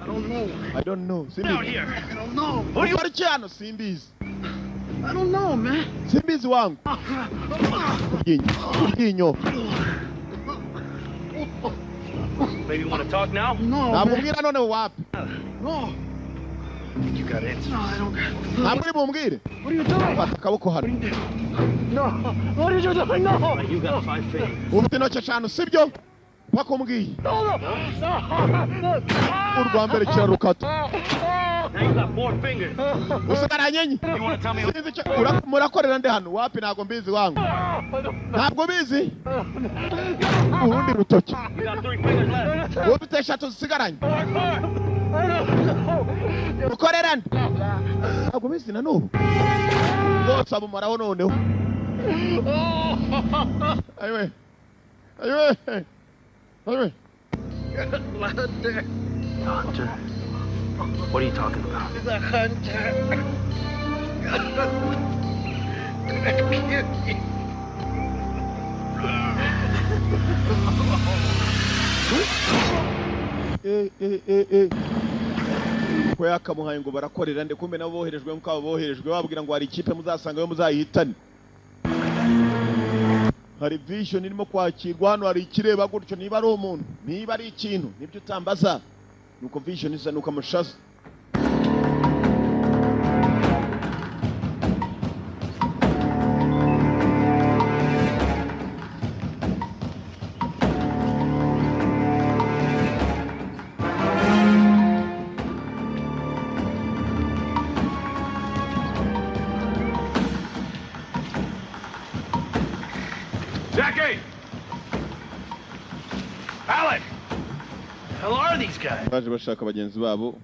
don't know. I don't know. Simbizi. Out here. I don't know. Ukora iki hano? Simbizi. I don't know, man. Simbizi wangu. Kuryinyo. Kuryinyo. Maybe you want to talk now? No. Ntabwo umbwira none wapi? No. You got answers. No, I don't got. Ntabwo uri bumbwire. What are you doing? Fata akaboko hano. No. What are you doing? No. You got 5 fingers. Ufite intoki eshanu sibyo? Paka umbwiye. No, no. No. Urwa mbere kirarukata. Now you got 4 fingers. Usigaranye enye. You want to tell me who? Sinzi icyo murakorera nde hano? Wapi ntabwo mbizi wangu. Ntabwo mbizi. Urundi rutoki. You got 3 fingers left. Ufite eshatu zisigaranye. Ukorera nde? Ntabwo mbizi na n'ubu. Bose abumaraho noneho. Ayiwe. Ayiwe. Ayiwe. Hunter. The hunter? What are you talking about? The hunter. Gonna kill you. Ko yakamuhaye ngo barakorera nde, kumbe nabo boherejwe nkuko abo boherejwe babwira ngo hari ikipe muzasanga yo muzayihitane. Hari vision irimo kwakirwa hano, hari ikireba gutyo, niba ari umuntu niba ari ikintu nibyo utambaza, nuko vision isa nuko amushaza. Jackie! Alec! Hell are these guys? Baje bashaka bagenzi babo.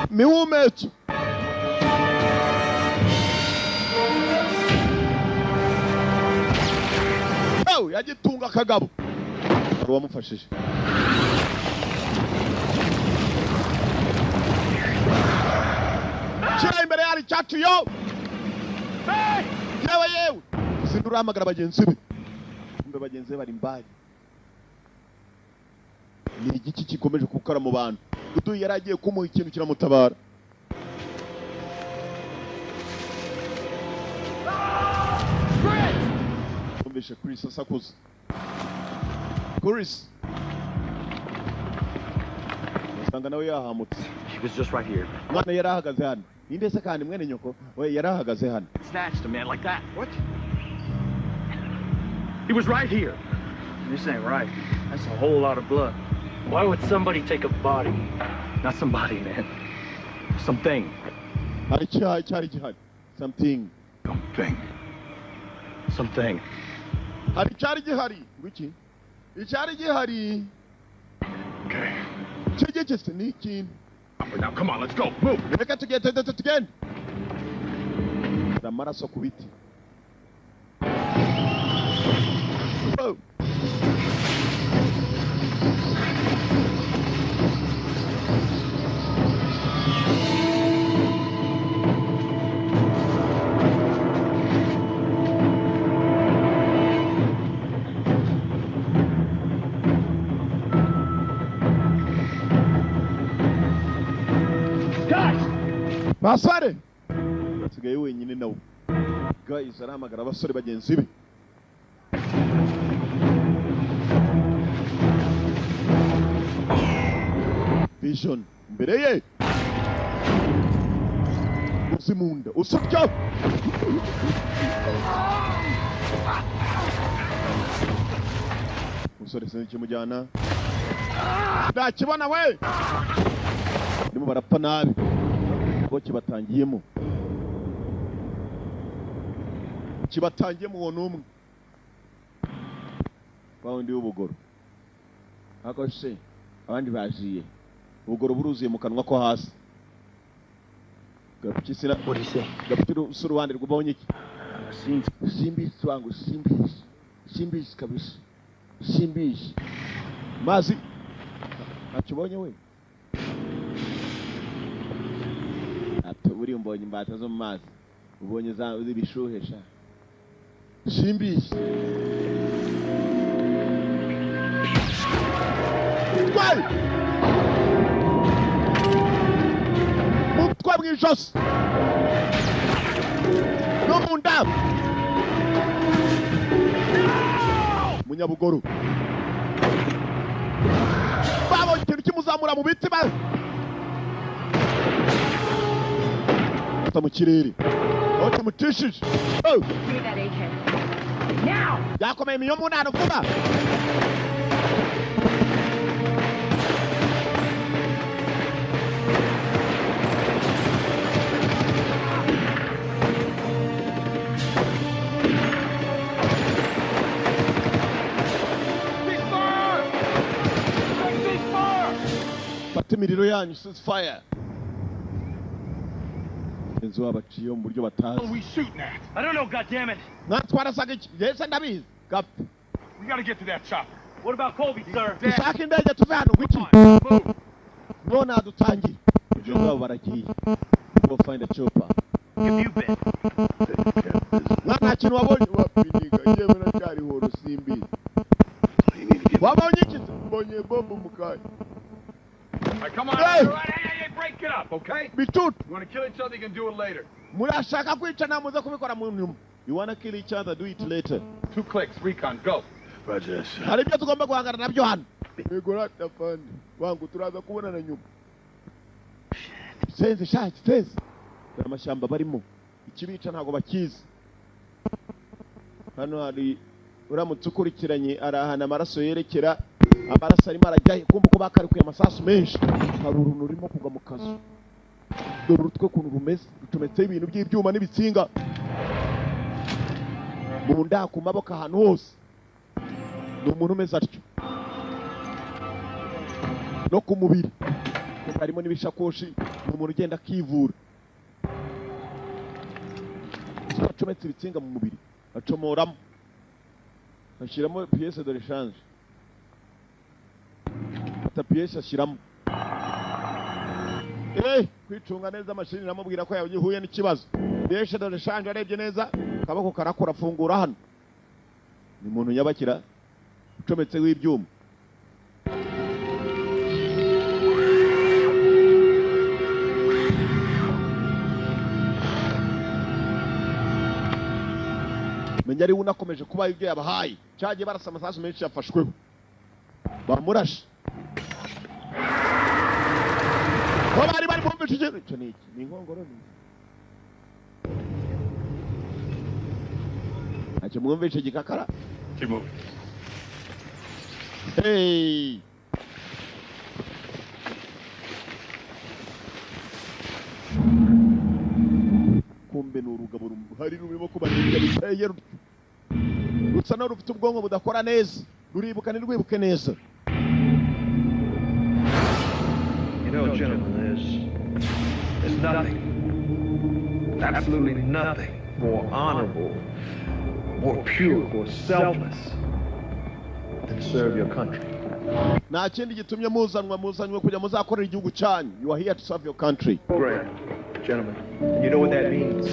Mihumetso. Oh, yagitunga akagabo. Hari uwamufashije. Shira imbere yari cyacu yo. Yewe yewe. Sindurahamagara bagenzi be. Kumbe bagenzi be bari mbali. Ni igiki gikomeje gukora mu bantu. Dudu yari agiye kumuha ikintu kiramutabara. Yumvishe Chris asakuza. Chris usanga nawe yahamutse. He was just right here. Mwana yari ahagaze hano. Ninde se kandi mwene nyoko? We yari ahagaze hano. Snatched a man like that. What? He was right here. This ain't right. That's a whole lot of blood. Why would somebody take a body? Not somebody, man. Something. Hari icyaha cyari gihari. Something. Something. Something. Hari icyari gihari. Ngwiki? Icyari gihari. Okay. Kigiki ni ikintu. Now come on, let's go. Move. Reka tugende tugende. Amaraso ku biti. Oh. Basare asigaye wenyine nawe. Guys arahamagara abasore bagenzi be. Vision mbere ye uzimunda usutya umusore sinzi ikimujyana ndakibona we barimo barapfa nabi ko kibatangiyemo uwo n'umwe bawundi w'ubugoro ako se abandi baziye ubugoro buruzuye mu kanwa ko hasi gapikisira gapikira uruhande rw'ubonye iki simbizi wangu simbizi simbizi kabisa simbizi mazi akibonye we ati buri mbonye imbata zo mu mazi ubonye za ibishuhe sha simbizi twari mutwa mwijosi no mu nda munyabugoro babonye ikintu kimuzamura mu biti ba mu kirere aho kimutishije yakomeye imiyo mu ntano vuba fata imiriro yanyu ceasefire inzu abaciye mu buryo batazi. I don't know, goddammit. Natwarasaga iki? Yese ndabizi. Gapfa. We got to get to that chopper. What about Colby, sir? Dushaka indege tuve hano gwiki. None adutangiye. Ubwo baragiye. Go find a chopper. Have you been? Nta kintu wabonye wapiniga yewe nacyari horo simbizi. Wabonye iki? Mbonye bombo mukanya. All right, come on. Hey. Hey, hey, break it up, okay? Bitut. You want to kill each other, you can do it later. Murashaka kwicana muze kubikora mu nyuma. You want to kill each other, do it later. 2 clicks, recon, go. Roger. Hari ibyo tugomba guhangana nabyo hano. Yego ratafandi. Wangu turaza kubonana nyuma. Senze shaki, senze. Amashyamba barimo. Ikibica ntago bakizi. Hano hari uramutse ukurikiranye arahana amaraso yerekera amaraso arimo arajya kumva ko bakarikuye amasasu menshi hari uruntu rurimo kugwa mu kazu dore urutwe ukuntu rumeze rucometseho ibintu by'ibyuma n'ibitsinga mu nda ku maboko ahantu hose ni umuntu umeze atyo no ku mubiri harimo n'ibishakoshi ni umuntu ugenda akivura acometse ibitsinga mu mubiri acomoramo ashyiramo pièce de rechange ata pièce ashyiramo kwicunga neza mashini namubwira ko yahuye n'ikibazo pièce de rechange arebye neza akaboko karakora afungura hano ni umuntu nyabakira ucometse w'ibyuma menya ari unakomeje kuba ibyo yabahaye cyagiye barasa amasasu menshi yafashweho bamurashe ko bari bari bumva icyo ni iki ni inkongoro ni ntacyo mwumvishe gikakara. Hey! Kumbe ni urugabo ruhari rurimo kubarinda biteye rusa naho rufite ubwonko budakora neza ruribuka ntirwibuke neza. You know, gentlemen, there's nothing, absolutely nothing more honorable, more pure, more selfless than to serve your country. Nta kindi gitumye muzanwa kujya muzakorera igihugu cyanyu. You are here to serve your country. Great, gentlemen. And you know what that means.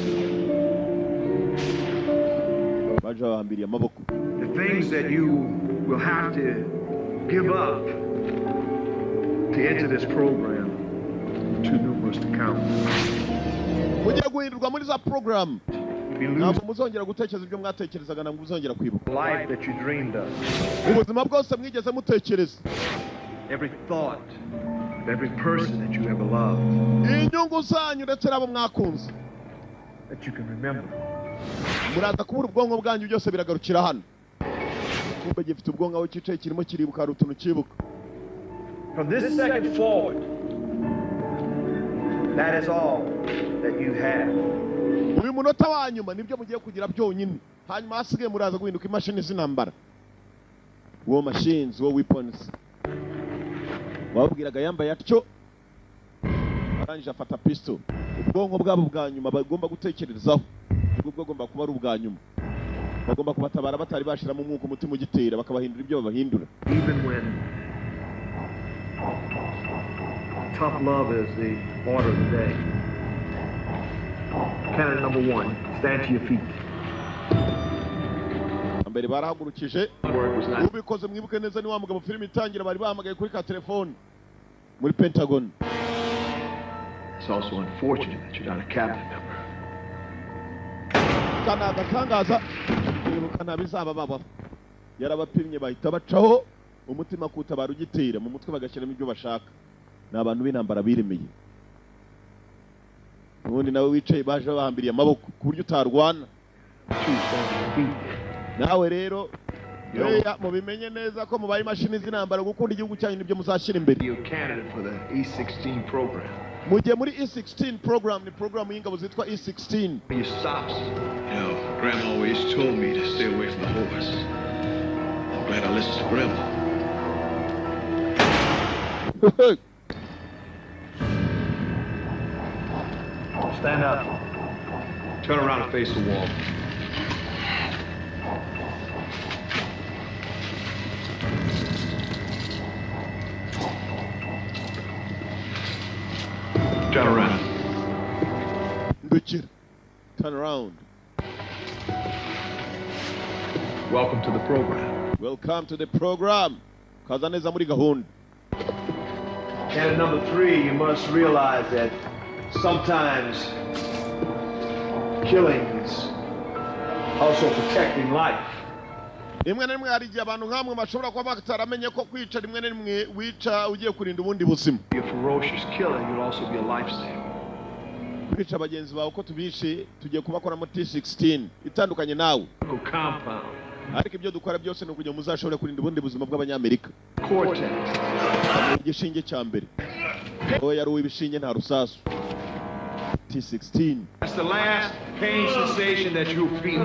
Baje babambiriye amaboko. The things that you will have to give up to enter this program are too numerous to count. Mugiye guhindurwa muri za program. Ntabwo muzongera gutekereza ibyo mwatekerezaga, ntabwo muzongera kwibuka. Life that you dreamed of. Ubuzima bwose mwigeze mutekereza. Every thought of every person that you ever loved. Inyungu zanyu ndetse n'abo mwakunze. That you can remember. Muraza kubura ubwonko bwanyu byose biragarukira hano. Kumbe gifite ubwonko aho cyicaye kirimo kiribuka, hari utuntu cyibuka. From this second forward, that is all that you have. Uyu munota wa nyuma nibyo mugiye kugira byonyine. Hanyuma hasigaye muraza guhinduka imashini z'intambara. War machines, war weapons. Wabwiraga yambaye atyo, arangije afata pistol. Ubwonko bwabo bwa nyuma bagomba gutekerezaho, ubwo bwagomba kuba ari ubwa nyuma. Bagomba kubatabara batari bashiramo umwuka, umutima ugitera, bakabahindura ibyo babahindura. Even when tough love is the order of the day. Candidate number 1, stand to your feet. Mbere barahagurukije. Ubikoze mwibuke neza ni wa mugabo filime itangira bari bahamagaye kuri ka telefone muri Pentagon. It's also unfortunate that you're not a cabinet member. Kana agatangaza kwibuka ntabizaba babaho. Yarabapimye bahita bacaho umutima kutabara ugitera mu mutwe bagashyiramo ibyo bashaka. Ni abantu b'intambara biremeye. Ubundi nawe wicaye baje bahambiriye amaboko ku buryo utarwana. Nawe rero mubimenye neza ko mubaye imashini z'intambara, gukunda igihugu cyanyu nibyo muzashyira imbere. Mugiye muri E16 program, ni program y'ingabo zitwa E16. You know, Grandma always told me to stay away from the horse. I'm glad I listened to Grandma. Stand up. Turn around and face the wall. Turn around. Turn around. Welcome to the program. Welcome to the program. Kaza neza muri gahunda. Candidate number 3, you must realize that sometimes killing is also protecting life. Rimwe na rimwe hari igihe abantu nkamwe bashobora kuba bataramenye ko kwica rimwe na rimwe wica ugiye kurinda ubundi buzima. Be a ferocious killer, you'll also be a lifesaver. Kwica bagenzi bawe uko tubishe tugiye kubakoramo T16 itandukanye nawe. Compound. Ariko ibyo dukora byose ni ukugira ngo muzashobore kurinda ubundi buzima bw'abanyamerika. Cortex. Igishinge cya mbere. Oya yari uw'ibishinge nta rusasu. T16. That's the last pain sensation that you'll feel.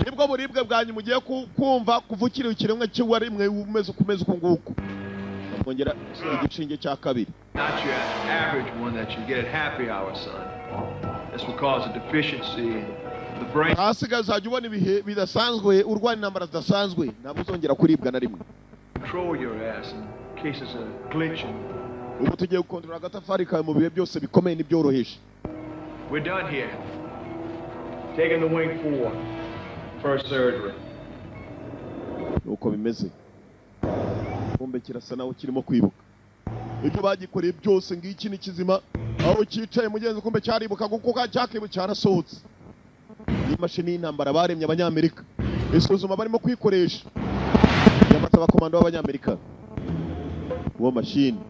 Nibwo buribwe bwanyu mugiye kumva kuvukira ikiremwa cy'uwarimwe umeze ukumeze uko nguko. Bongera igishinge cya kabiri. Not your average one that you get at happy hour, son. This will cause a deficiency in the brain. Hasigaye uzajya ubona ibihe bidasanzwe, urwana intambara zidasanzwe, ntabwo uzongera kuribwa na rimwe. Control your ass in case there's a glitch. Ubu tugiye gukontorora agatafari kawe mu bihe byose bikomeye n'ibyoroheje. We're done here. Taking the wing 4. First surgery. Nuko bimeze. Kumbe kirasa naho kirimo kwibuka. Ibyo bagikoreye byose ngiki ni kizima, aho cyicaye mugenzi kumbe cyaribuka kuko cyakibu cyarasohotse. Imashini y'intambara baremye abanyamerika. Isuzuma barimo kwikoresha. Yamata abakomando b'abanyamerika. Uwo mashini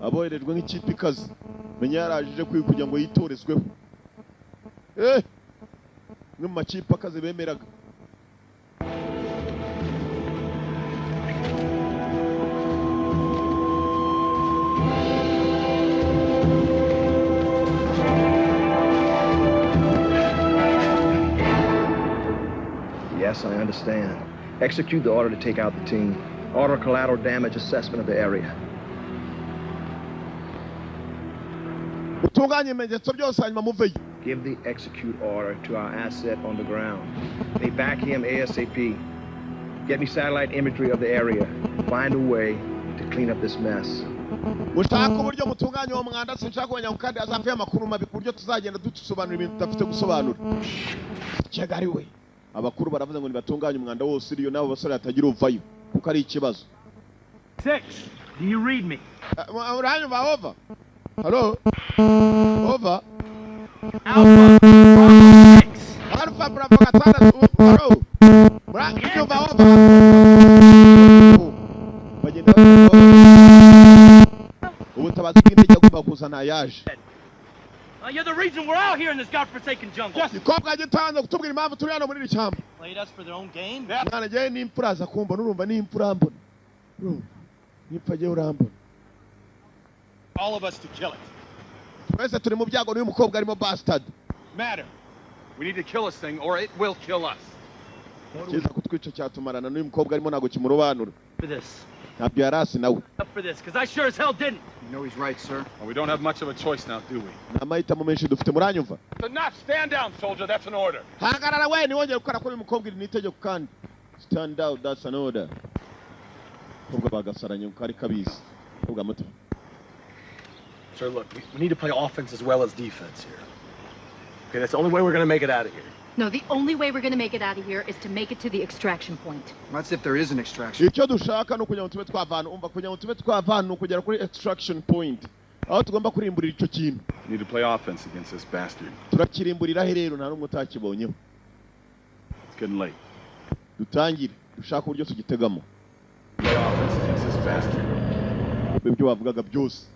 aboherejwe nk'ikipe ikaze. Menya yarajije kugira ngo yitorezweho. Imwe mu makipe akaze bemeraga. Yes, I understand. Execute the order to take out the team. Order collateral damage assessment of the area. Utunganye ibimenyetso byose hanyuma muveyo. Give the execute order to our asset on the ground. They back him ASAP. Get me satellite imagery of the area. Find a way to clean up this mess. Mushaka uburyo mutunganya uwo mwanda, sinshaka kumenya kandi azapfa amakuru mabi ku buryo tuzagenda dusobanura ibintu tudafite gusobanura. Kigali we. Abakuru baravuze ngo nibatunganye umwanda wose uriyo nabo basore hatagira uvayo kuko ari ikibazo. 6. Do you read me? Uranyumva over? Hello? Over? Alpha Bravo 6. Alpha Bravo 6 bro. Murabyumva over. Bagenda ubutabazi bw'indege agomba kuzana yaje. You're the reason we're out here in this godforsaken jungle. Gikobwa gitanze kutubwira impamvu turi hano muri iri shyamba. Played us for their own game. Mwana njyewe n'imfura aza kumbona, urumva n'imfura mbona. Urumva nipfa njyewe urambona. All of us to kill it. Twese turi mu byago n'uyu mukobwa arimo bastard. Matter. We need to kill this thing or it will kill us. Kiza kutwica cyatumarana n'uyu mukobwa arimo ntabwo kimurobanura. For this. Ntabyo yarasi nawe. Up for this, because I sure as hell didn't. You know he's right, sir. Well, we don't have much of a choice now, do we? Nta mahitamo menshi dufite, muranyumva? Enough! Stand down, soldier. That's an order. Hagarara we, ntiwongere gukora kuri uyu mukobwa, iri ni itegeko kandi. Stand down, that's an order. Mukobwa bagasaranye kuko ari kabizi. Mukobwa muto. Sir, look, we need to play offense as well as defense here. Okay, that's the only way we're gonna make it out of here. No, the only way we're gonna make it out of here is to make it to the extraction point. That's if there is an extraction. Icyo dushaka ni ukugira ngo tube twavana, umva, kugira ngo tube twavana ni ukugera kuri extraction point. Aho tugomba kurimburira icyo kintu. We need to play offense against this bastard. Turakirimburira he rero nta n'umwe utakibonyeho. It's getting late. Dutangire, dushaka uburyo tugitegamo. Play offense against this bastard. Ibyo bavugaga byose.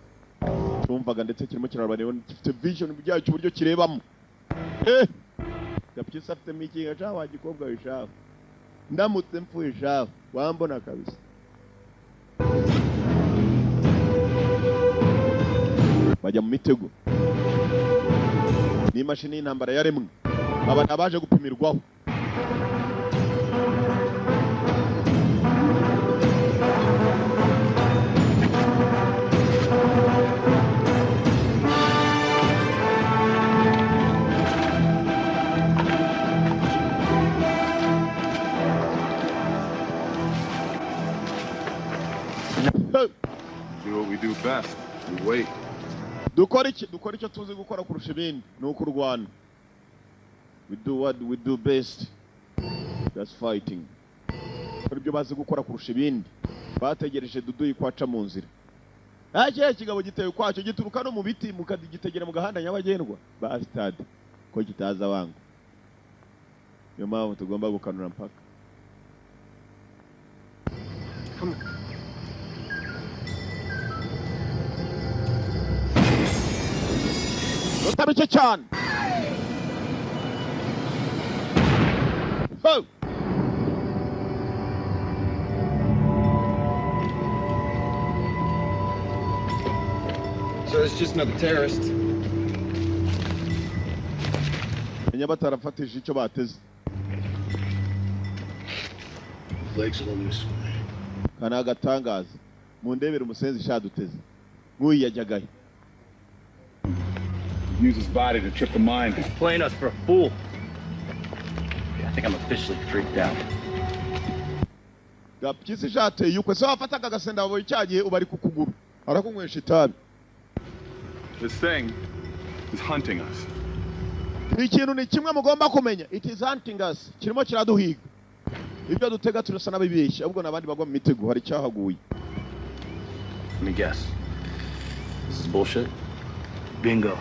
Tumvaga ndetse kirimo kirabareba, gifite vision byacyo uburyo kirebamo. Gapyisi afite mikinga cha wa gikobwa wishaho. Ndamutse mfuye shaho, wambona kabisa. Bajya mu mitego. Ni imashini y'intambara yaremwe. Aba nabaje gupimirwaho. Do what we do best. We wait. Dukora iki? Dukora icyo tuzi gukora kurusha ibindi, ni ukurwana. We do what we do best. That's fighting. Dukora ibyo bazi gukora kurusha ibindi. Bategereje Dudu kwaca mu nzira. Ake kigabo giteye kwacyo gituruka no mu biti mukagitegera mu gahanda nyabagendwa. Bastard ko kitaza wangu. Niyo mpamvu tugomba gukanura mpaka. Come on. Rutabice cyane. Ho! So it's just another terrorist. Menya batarafatije icyo bateze. Legs a little this way. Kana agatangaza. Mundebere umusenzi shaduteze. Nk'uyu yajyagayo. Use his body to trip the mine. He's playing us for a fool. Yeah, I think I'm officially freaked out. Gapyisi shateye ukwe se wafataga agasenda waboye cyagiye ubari kukuguru. Arakunywesha itabi. This thing is hunting us. Ikintu ni kimwe mugomba kumenya. It is hunting us. Kirimo kiraduhiga. Ibyo dutega turasa n'abibeshya ahubwo nabandi bagwa mu mitego hari cyahaguye. Let me guess. This is bullshit. Bingo.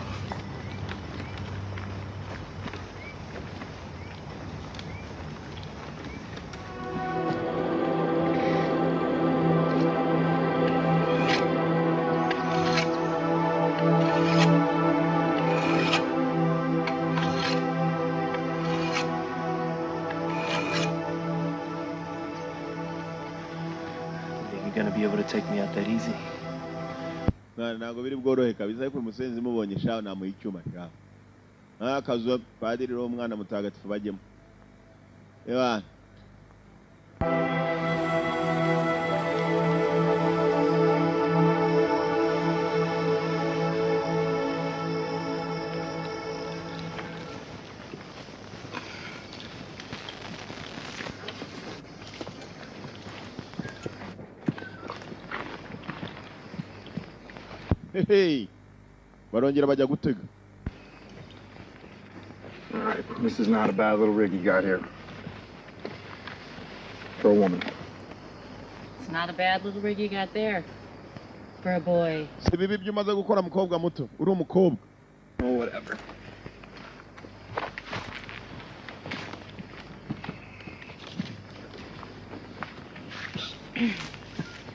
You're gonna be able to take me out that easy. Mwana ntabwo biri bworohe kabisa, ariko umusenzi mubonye shaho namuha icyuma shaho. Akazu padiri ro umwana mutagatifu bajyemo. Ewa. Hey, barongera bajya gutega. All right, this is not a bad little rig you got here. For a woman. It's not a bad little rig you got there. For a boy. Si bibi ibyo umaze gukora mukobwa muto, uri umukobwa. Oh, whatever.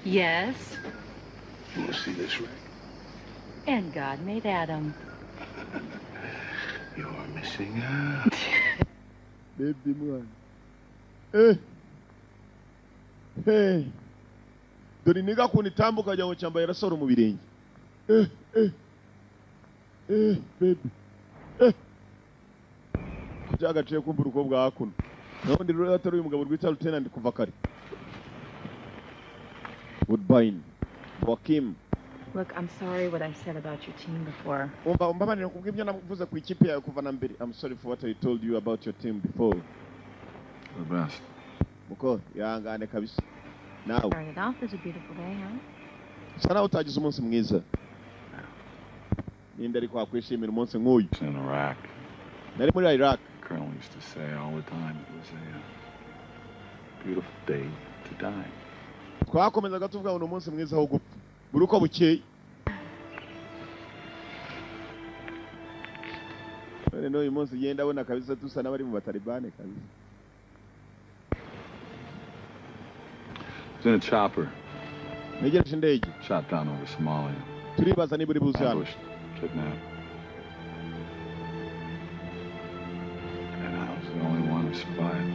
Yes. You want to see this ring? And God made Adam. You're missing out. Baby mwana. Eh. Hey. Dore niga kuntu itambuka wagira ngo cyambaye rasoro mu birenge. Eh, eh. Eh, baby. Eh. Kubyagaciye kumva urukobwa hakuno. Naho ndi rero atari uyu mugabo rwita Lieutenant kuva kare. Woodbine. Joaquim. Look, I'm sorry what I said about your team before. Umva umbabarire kubw'ibyo navuze ku ikipe yawe kuva na mbere. I'm sorry for what I told you about your team before. The best. Muko, ihangane kabisa. Nawe. Started off as a beautiful day, huh? Usa nawe utagize umunsi mwiza. Ninde ariko wakwishimira umunsi nk'uyu? In Iraq. Nari muri Iraq. The colonel used to say all the time it was a beautiful day to die. Twakomezaga tuvuga ngo ni umunsi mwiza wo gupfa. Buri uko bukeye. None n'uyu munsi ugenda abona kabisa dusa n'abari mu batalibane kabisa. I was in a chopper. Ntegereje indege. Shot down over Somalia. Turibaza niba uri buze hano. Ambushed, kidnapped. And I was the only one who survived.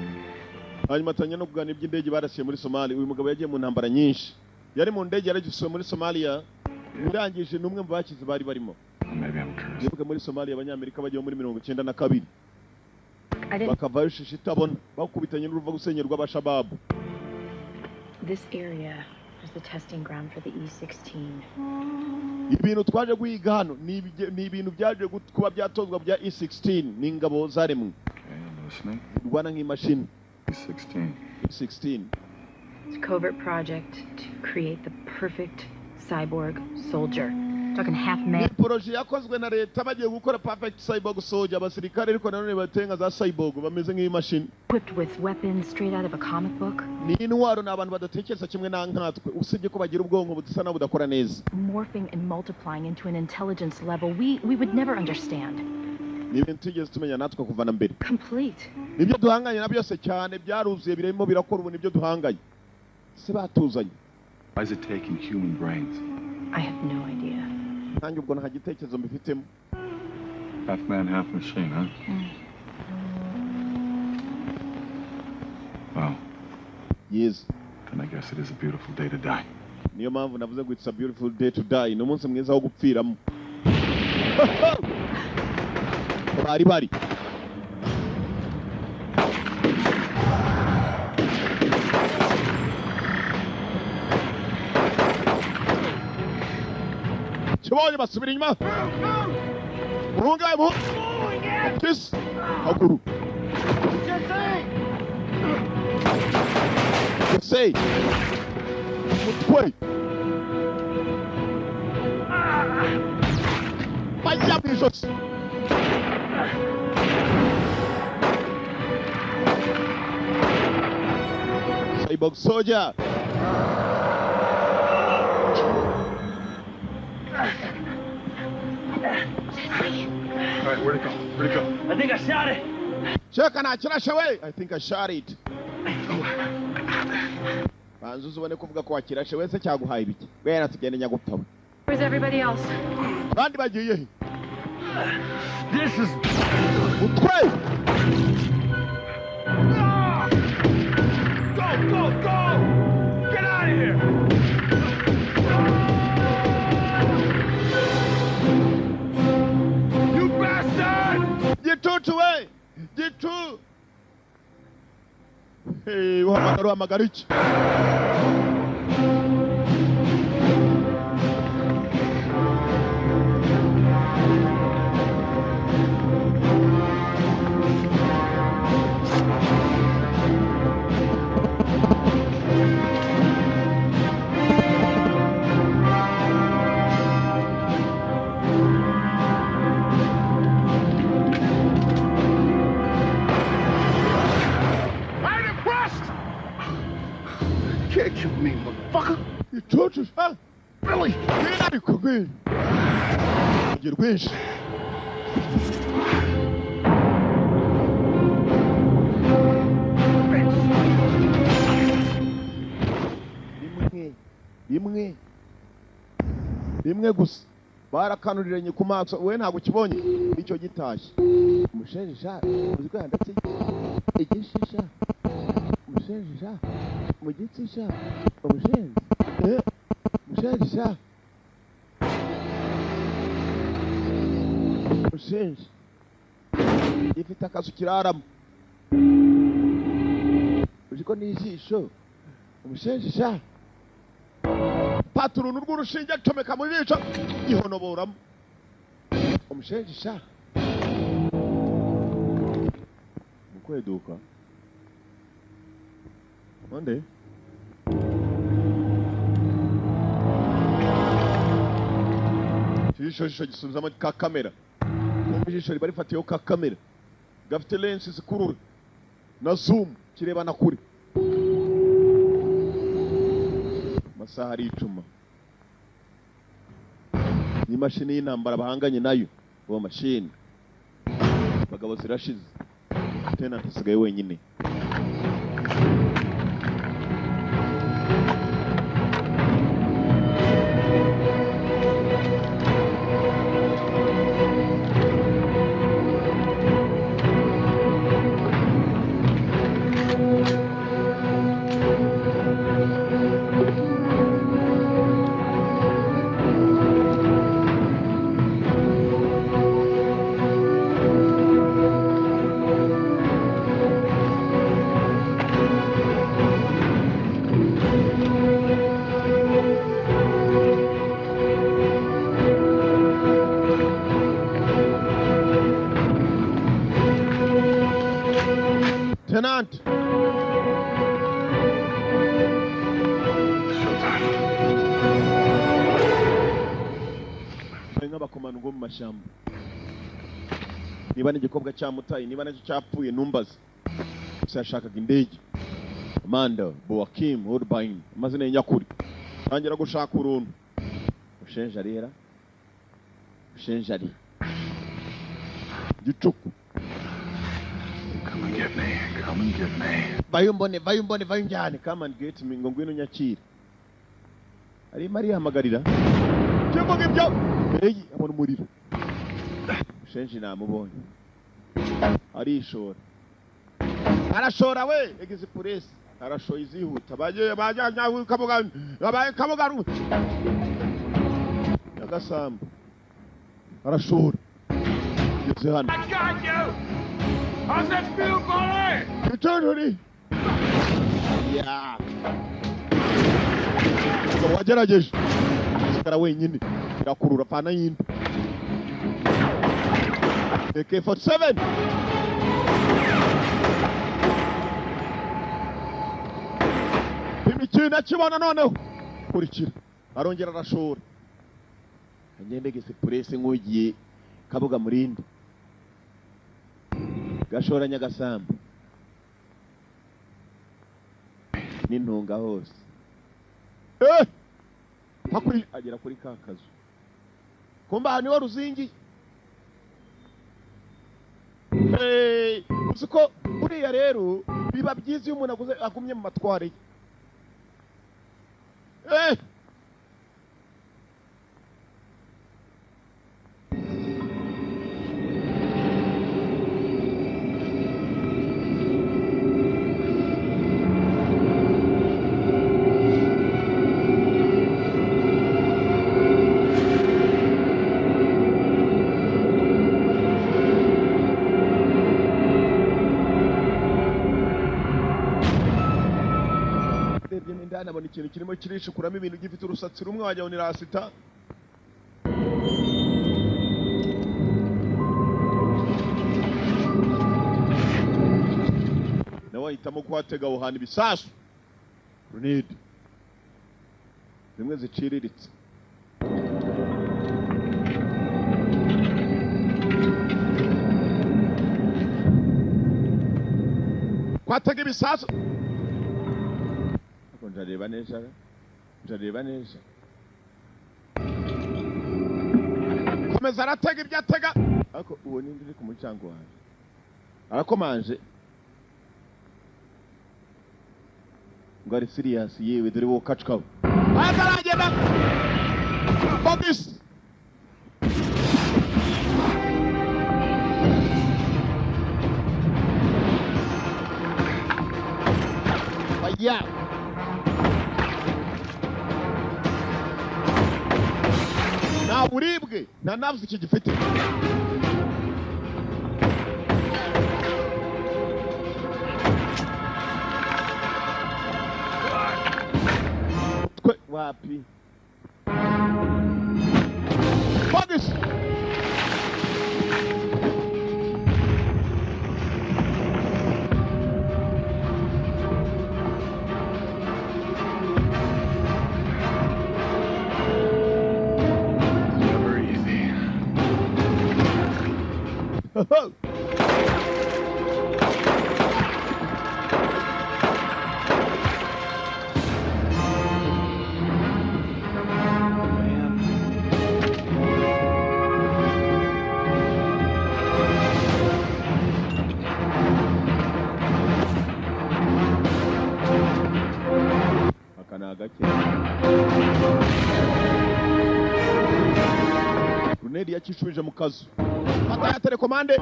Hanyuma atangira no kuganira iby'indege barasiye muri Somalia. Uyu mugabo yagiye mu ntambara nyinshi. Yari mu ndege yaragisuwe muri Somalia. Urangije n'umwe mu bakize bari barimo. Maybe I'm cursed. Yibuke muri Somalia abanyamerika bagiye muri 92. I didn't. Bakavayo shishi itabona. Bakubitanye n'uruva gusenyerwa abashababu. This area was the testing ground for the E-16. Ibintu twaje guhiga hano ni ibintu byaje kuba byatozwa bya E16 ni ingabo zaremwe. Okay, I'm listening. Rwana nk'imashini. E16. E16. It's a covert project to create the perfect cyborg soldier. Talking half man. Ni projet yakozwe na leta bagiye gukora perfect cyborg soldier abasirikare ariko nanone batenga za cyborg bameze nk'imashini. Equipped with weapons straight out of a comic book. Ni intwaro n'abantu badatekereza kimwe na nkatwe usibye ko bagira ubwonko budasa na budakora neza. Morphing and multiplying into an intelligence level we would never understand. Ni ibintu tugeze tumenya natwe kuva na mbere. Complete. Nibyo duhanganye na byose cyane byaruzuye birimo birakora ubu nibyo duhanganye. Se batuzanye. Why is it taking human brains? I have no idea. Nanjye ubwo nta gitekerezo mbifitemo. Half man, half machine, huh? Well, Yes. then I guess it is a beautiful day to die. Niyo mpamvu navuze ngo it's a beautiful day to die. Ni umunsi mwiza wo gupfiramo. Bari bari. Kibonye basubira inyuma. Muhunga mu. Kiss. Haguru. Jesse. Mutwe. Bajya mu ijosi. Cyborg soldier. All right, where'd it go? Where'd it go? I think I shot it. Cheka na kirashe we. I think I shot it. Banzu uzubone kuvuga ko wakirashe wese cyaguhaye ibiki. Wera tugende nyagupfa we. Where's everybody else? Abandi bagiye he? This is Utwe. Go, go, go! Get out of here! You bastard! Gicucu we! Gicu! Hey, uhamagara uhamagara iki? Can't kill me, motherfucker. Gicucu ha! Billy! Ariko gwe. Ugira rwinshi. Rimwe rimwe gusa barakanuriranye ku maso, we ntabwo ukibonye icyo gitashye. Umushenji sha uzi ko yandatse igishisha, umushenji sha mu gitsi sha, umushenji umushenji sha, umushenji ifite akazu kiraramo, uzi ko n'ijisho umushenji sha. Pata uruntu rw'urushinge acomeka mu jisho gihonoboramo umushenji sha. Mu kweduka onde ijisho jisho gisubizamo ka kamera, ijisho riba rifatiyeho ka kamera gafite lensi zikurura na zoom kireba na kure. Amasaha aricuma, ni imashini y'intambara bahanganye nayo, uwo mashini abagabo zirashize, Tenant asigaye wenyine. Tenant. Nk'abakomando bo mu mashyamba, niba n'igikobwa cyamutaye, niba nacyo cyapfuye numbaze. Gusa yashakaga indege. Amanda Boakim Woodbine, amazina nyakuri. Tangira gushaka uruntu. Ushenje arera, ushenje ari gicuku. Come and get me. Come and get me. Bayumbone, bayumbone, bayunjyane. Come and get me, ngo ngwino nyakire. Arimo arihamagarira. Kivuga ibyo. Hey, abona umuriro. Ushenje namubonye. Arishora. Arashora we, egize puresi. Arashoye izihuta. Bagiye bajya kabuga, babaye kabuga. Nagasambu. Arashora. Geze hano. I got you. How's that feel, buddy? Eternity. Yeah. Wagerageje. Sigara wenyine. Irakurura pana yindi. AK-47. Imikino akibona noneho. Kurikira. Arongera arashora. Agende gese presse nkugiye kabuga murindi. Gashora Nyagasambu n'intunga hose. Hakuri agera kuri ka kazu. Kumba niwo ruzingi. Uzi ko buriya rero biba byiza iyo umuntu aguze agumye mu matware ye. Nabona ikintu kirimo kirishukuramo ibintu gifite urusatsi rumwe wajya ni rasita. Nawe ahitamo kuhatega aho hantu ibisasu grenade zimwe ziciriritse. Kuhatega ibisasu njareba neza, njareba neza. Komeza aratega ibyo atega, ariko uwo ninde uri ku muryango wanjye arakomanje ngo ari serious. Yewe dore wowe kackawe. Ataragenda Bogis Fire. Nta buribwe nta navuze iki gifite. Twe wapi Bogis. Grenade yakishubije mu kazu. Fata ya telekomande.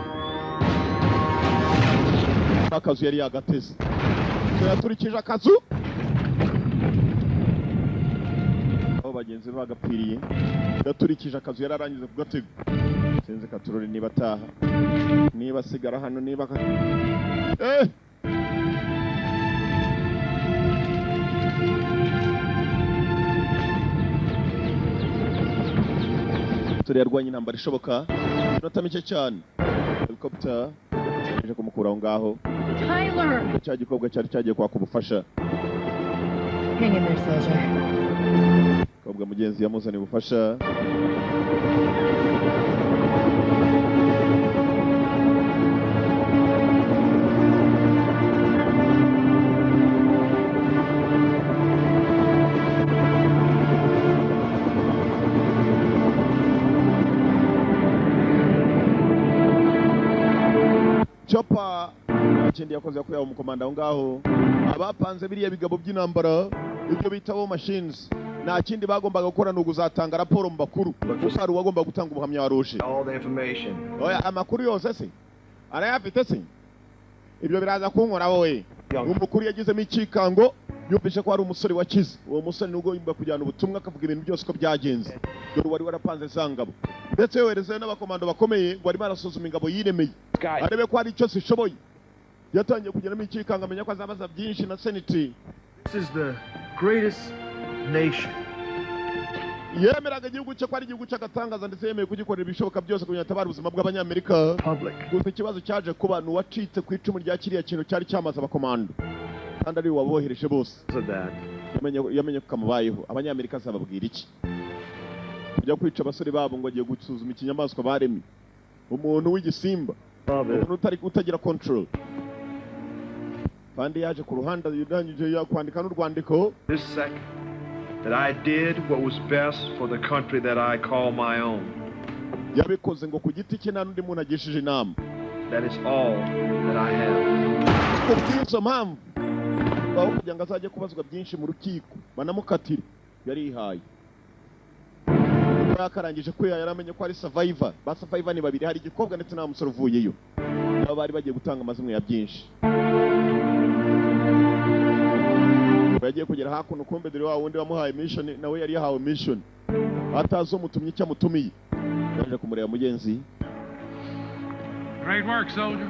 Akazu yari yagateze. So yaturikije akazu. Aho bagenzi bagapfiriye. Yaturikije akazu yararangize kugatega. Sinzi katurori niba ataha. Niba sigara hano niba Yarwanye intambara ishoboka inota mike cyane. Helicopter ije kumukura aho ngaho. Tyler cya gikobwa cyari cyagiye kwaka ubufasha. Hang in there, soldier. Kobwa mugenzi yamuzaniye ubufasha. Chopper ikindi yakoze yakuye umukomanda aho ngaho abapanze biriya bigabo by'intambara ibyo bita bo machines nta kindi bagombaga gukora ni uguzatanga raporo mu bakuru gusa hari uwagomba gutanga ubuhamya waruje. All the information. Oya amakuru yose se arayafite se ibyo biraza kunkora wowe. Umukuru yagizemo ikikango yumvise ko hari umusore wakize. Uwo musore nubwo yimba kujyana ubutumwa akavuga ibintu byose ko byagenze dore wari warapanze zangabo ndetse yoherezeyo n'abakomando bakomeye ngo arimo arasuzuma ingabo yiremeye arebe ko hari icyo zishoboye. Yatangiye kugeramo ikikanga amenya ko azabaza byinshi na Senate. This is the greatest nation. Yemeraga igihugu cye ko ari igihugu cy'agatangaza ndetse yemeye kugikorera ibishoboka byose kugira ngo atabare ubuzima bw'abanyamerika. Gusa ikibazo cyaje kuba ni uwacitse ku icumu rya kiriya kintu cyari cyamaze abakomando kandi ari wabohereje bose. Yamenye ko kamubayeho. Abanyamerika azababwira iki? Kujya kwica abasore babo ngo agiye gusuzuma ikinyamaswa baremye, umuntu w'igisimba, umuntu utari utagira control. Kandi yaje ku ruhande yurangije kwandika n'urwandiko. This second that I did what was best for the country that I call my own. Yabikoze ngo ku giti cye nta n'undi muntu agishije inama. That is all that I have. Kubw'izo mpamvu aho kugira ngo azajye kubazwa byinshi mu rukiko banamukatire yarihaye. Yakarangije kwiha yaramenye ko ari survivor. Ba survivor ni babiri, hari igikobwa ndetse nta musore uvuyeyo. Nabo bari bagiye gutanga amazimwe ya byinshi. Bagiye kugera hakuno kumbe dore wa wundi wamuhaye mission nawe yari yahawe mission atazo mutumye icyo amutumiye. Yaje kumureba mugenzi. Great work, soldier.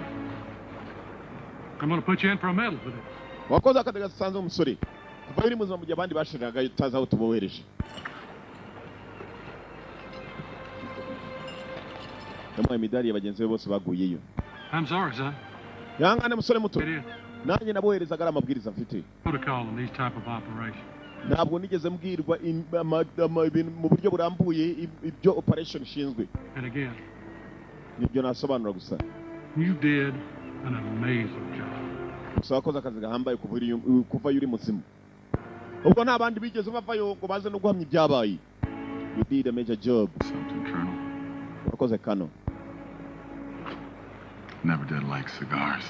I'm going to put you in for a medal for this. Wakoze akazi gasanzwe umusore. Kuva uri muzima mu gihe abandi bashiriraga utazi aho tubohereje. Yamuhaye imidari ya bagenzi be bose baguyeyo. I'm sorry, son. Yangane musore muto. Nanjye naboherezaga ari amabwiriza mfite. Protocol in these type of operations. Ntabwo nigeze mbwirwa ibintu mu buryo burambuye ibyo operation ishinzwe. And again, nibyo nasobanura gusa. You did an amazing job. Gusa wakoze akazi gahambaye kuva uri muzima. Ubwo nta bandi bigeze bavayo ngo baze no guhamya ibyabaye. You did a major job. Something, Colonel. Wakoze kano. Never did like cigars.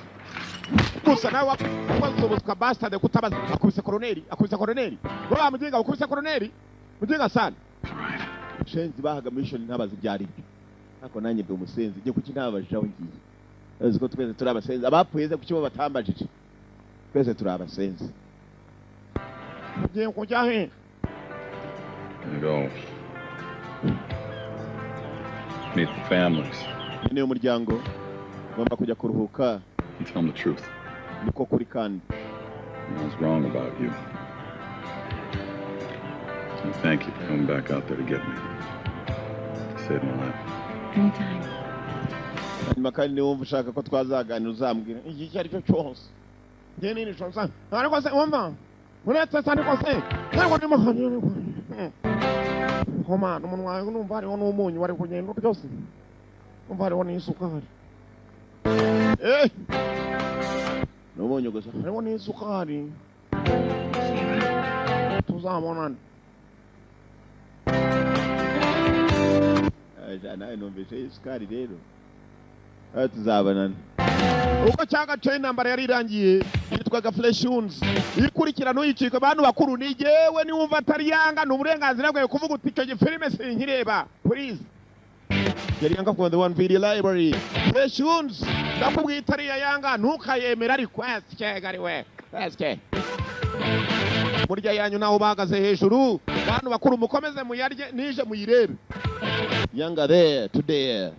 Gusa nawe wakoze bastard kutabaza. Akubise koroneri, akubise koroneri. Wa mujinga, ukubise koroneri. Mujinga sana. Shenzi bahaga mission ntabazi byari byo. Ariko nanjye ndi umusenzi, ngiye kuki ntababajije aho ngiye. Azi ko twese turi abasenzi, abapfuye ze kuki bo batambajije. Twese turi abasenzi. Ngiye kujya he? Gonna go meet the families. Ni umuryango ugomba kujya kuruhuka. And tell them the truth. Niko kuri kandi. I was wrong about you. And thank you for coming back out there to get me. To save my life. Anytime. Hanyuma kandi niba wumva ushaka ko twazaganira uzambwira iki icyo ari cyo cyose. Njye nini shonsa. Ariko se wumva? Uretse se ariko se. Ntabwo ndimo. Koma umunwa wawe numva hariho n'umunyu wari kugenda byose. Numva hariho n'isukari. Eh! N'umunyu gusa. Hariho n'isukari. Tuzabonana. Nawe numvise isukari rero. Tuzabonana. Uko cyagace intambara yari irangiye yitwaga Flesh Wounds. Ikurikira n'uyicika abantu bakuru ni jewe niwumva atari yanga ni uburenganzira bwawe kuvuga uti icyo gifilime sinkireba. Please. Yari yanga from the one video library. Flesh Wounds ndakubwiye itari ya yanga ntukayemera ariko eske gari we. Eske. Burya yanyu naho bahagaze hejuru bantu bakuru mukomeze muyarye nije muyirebe. Yanga there today.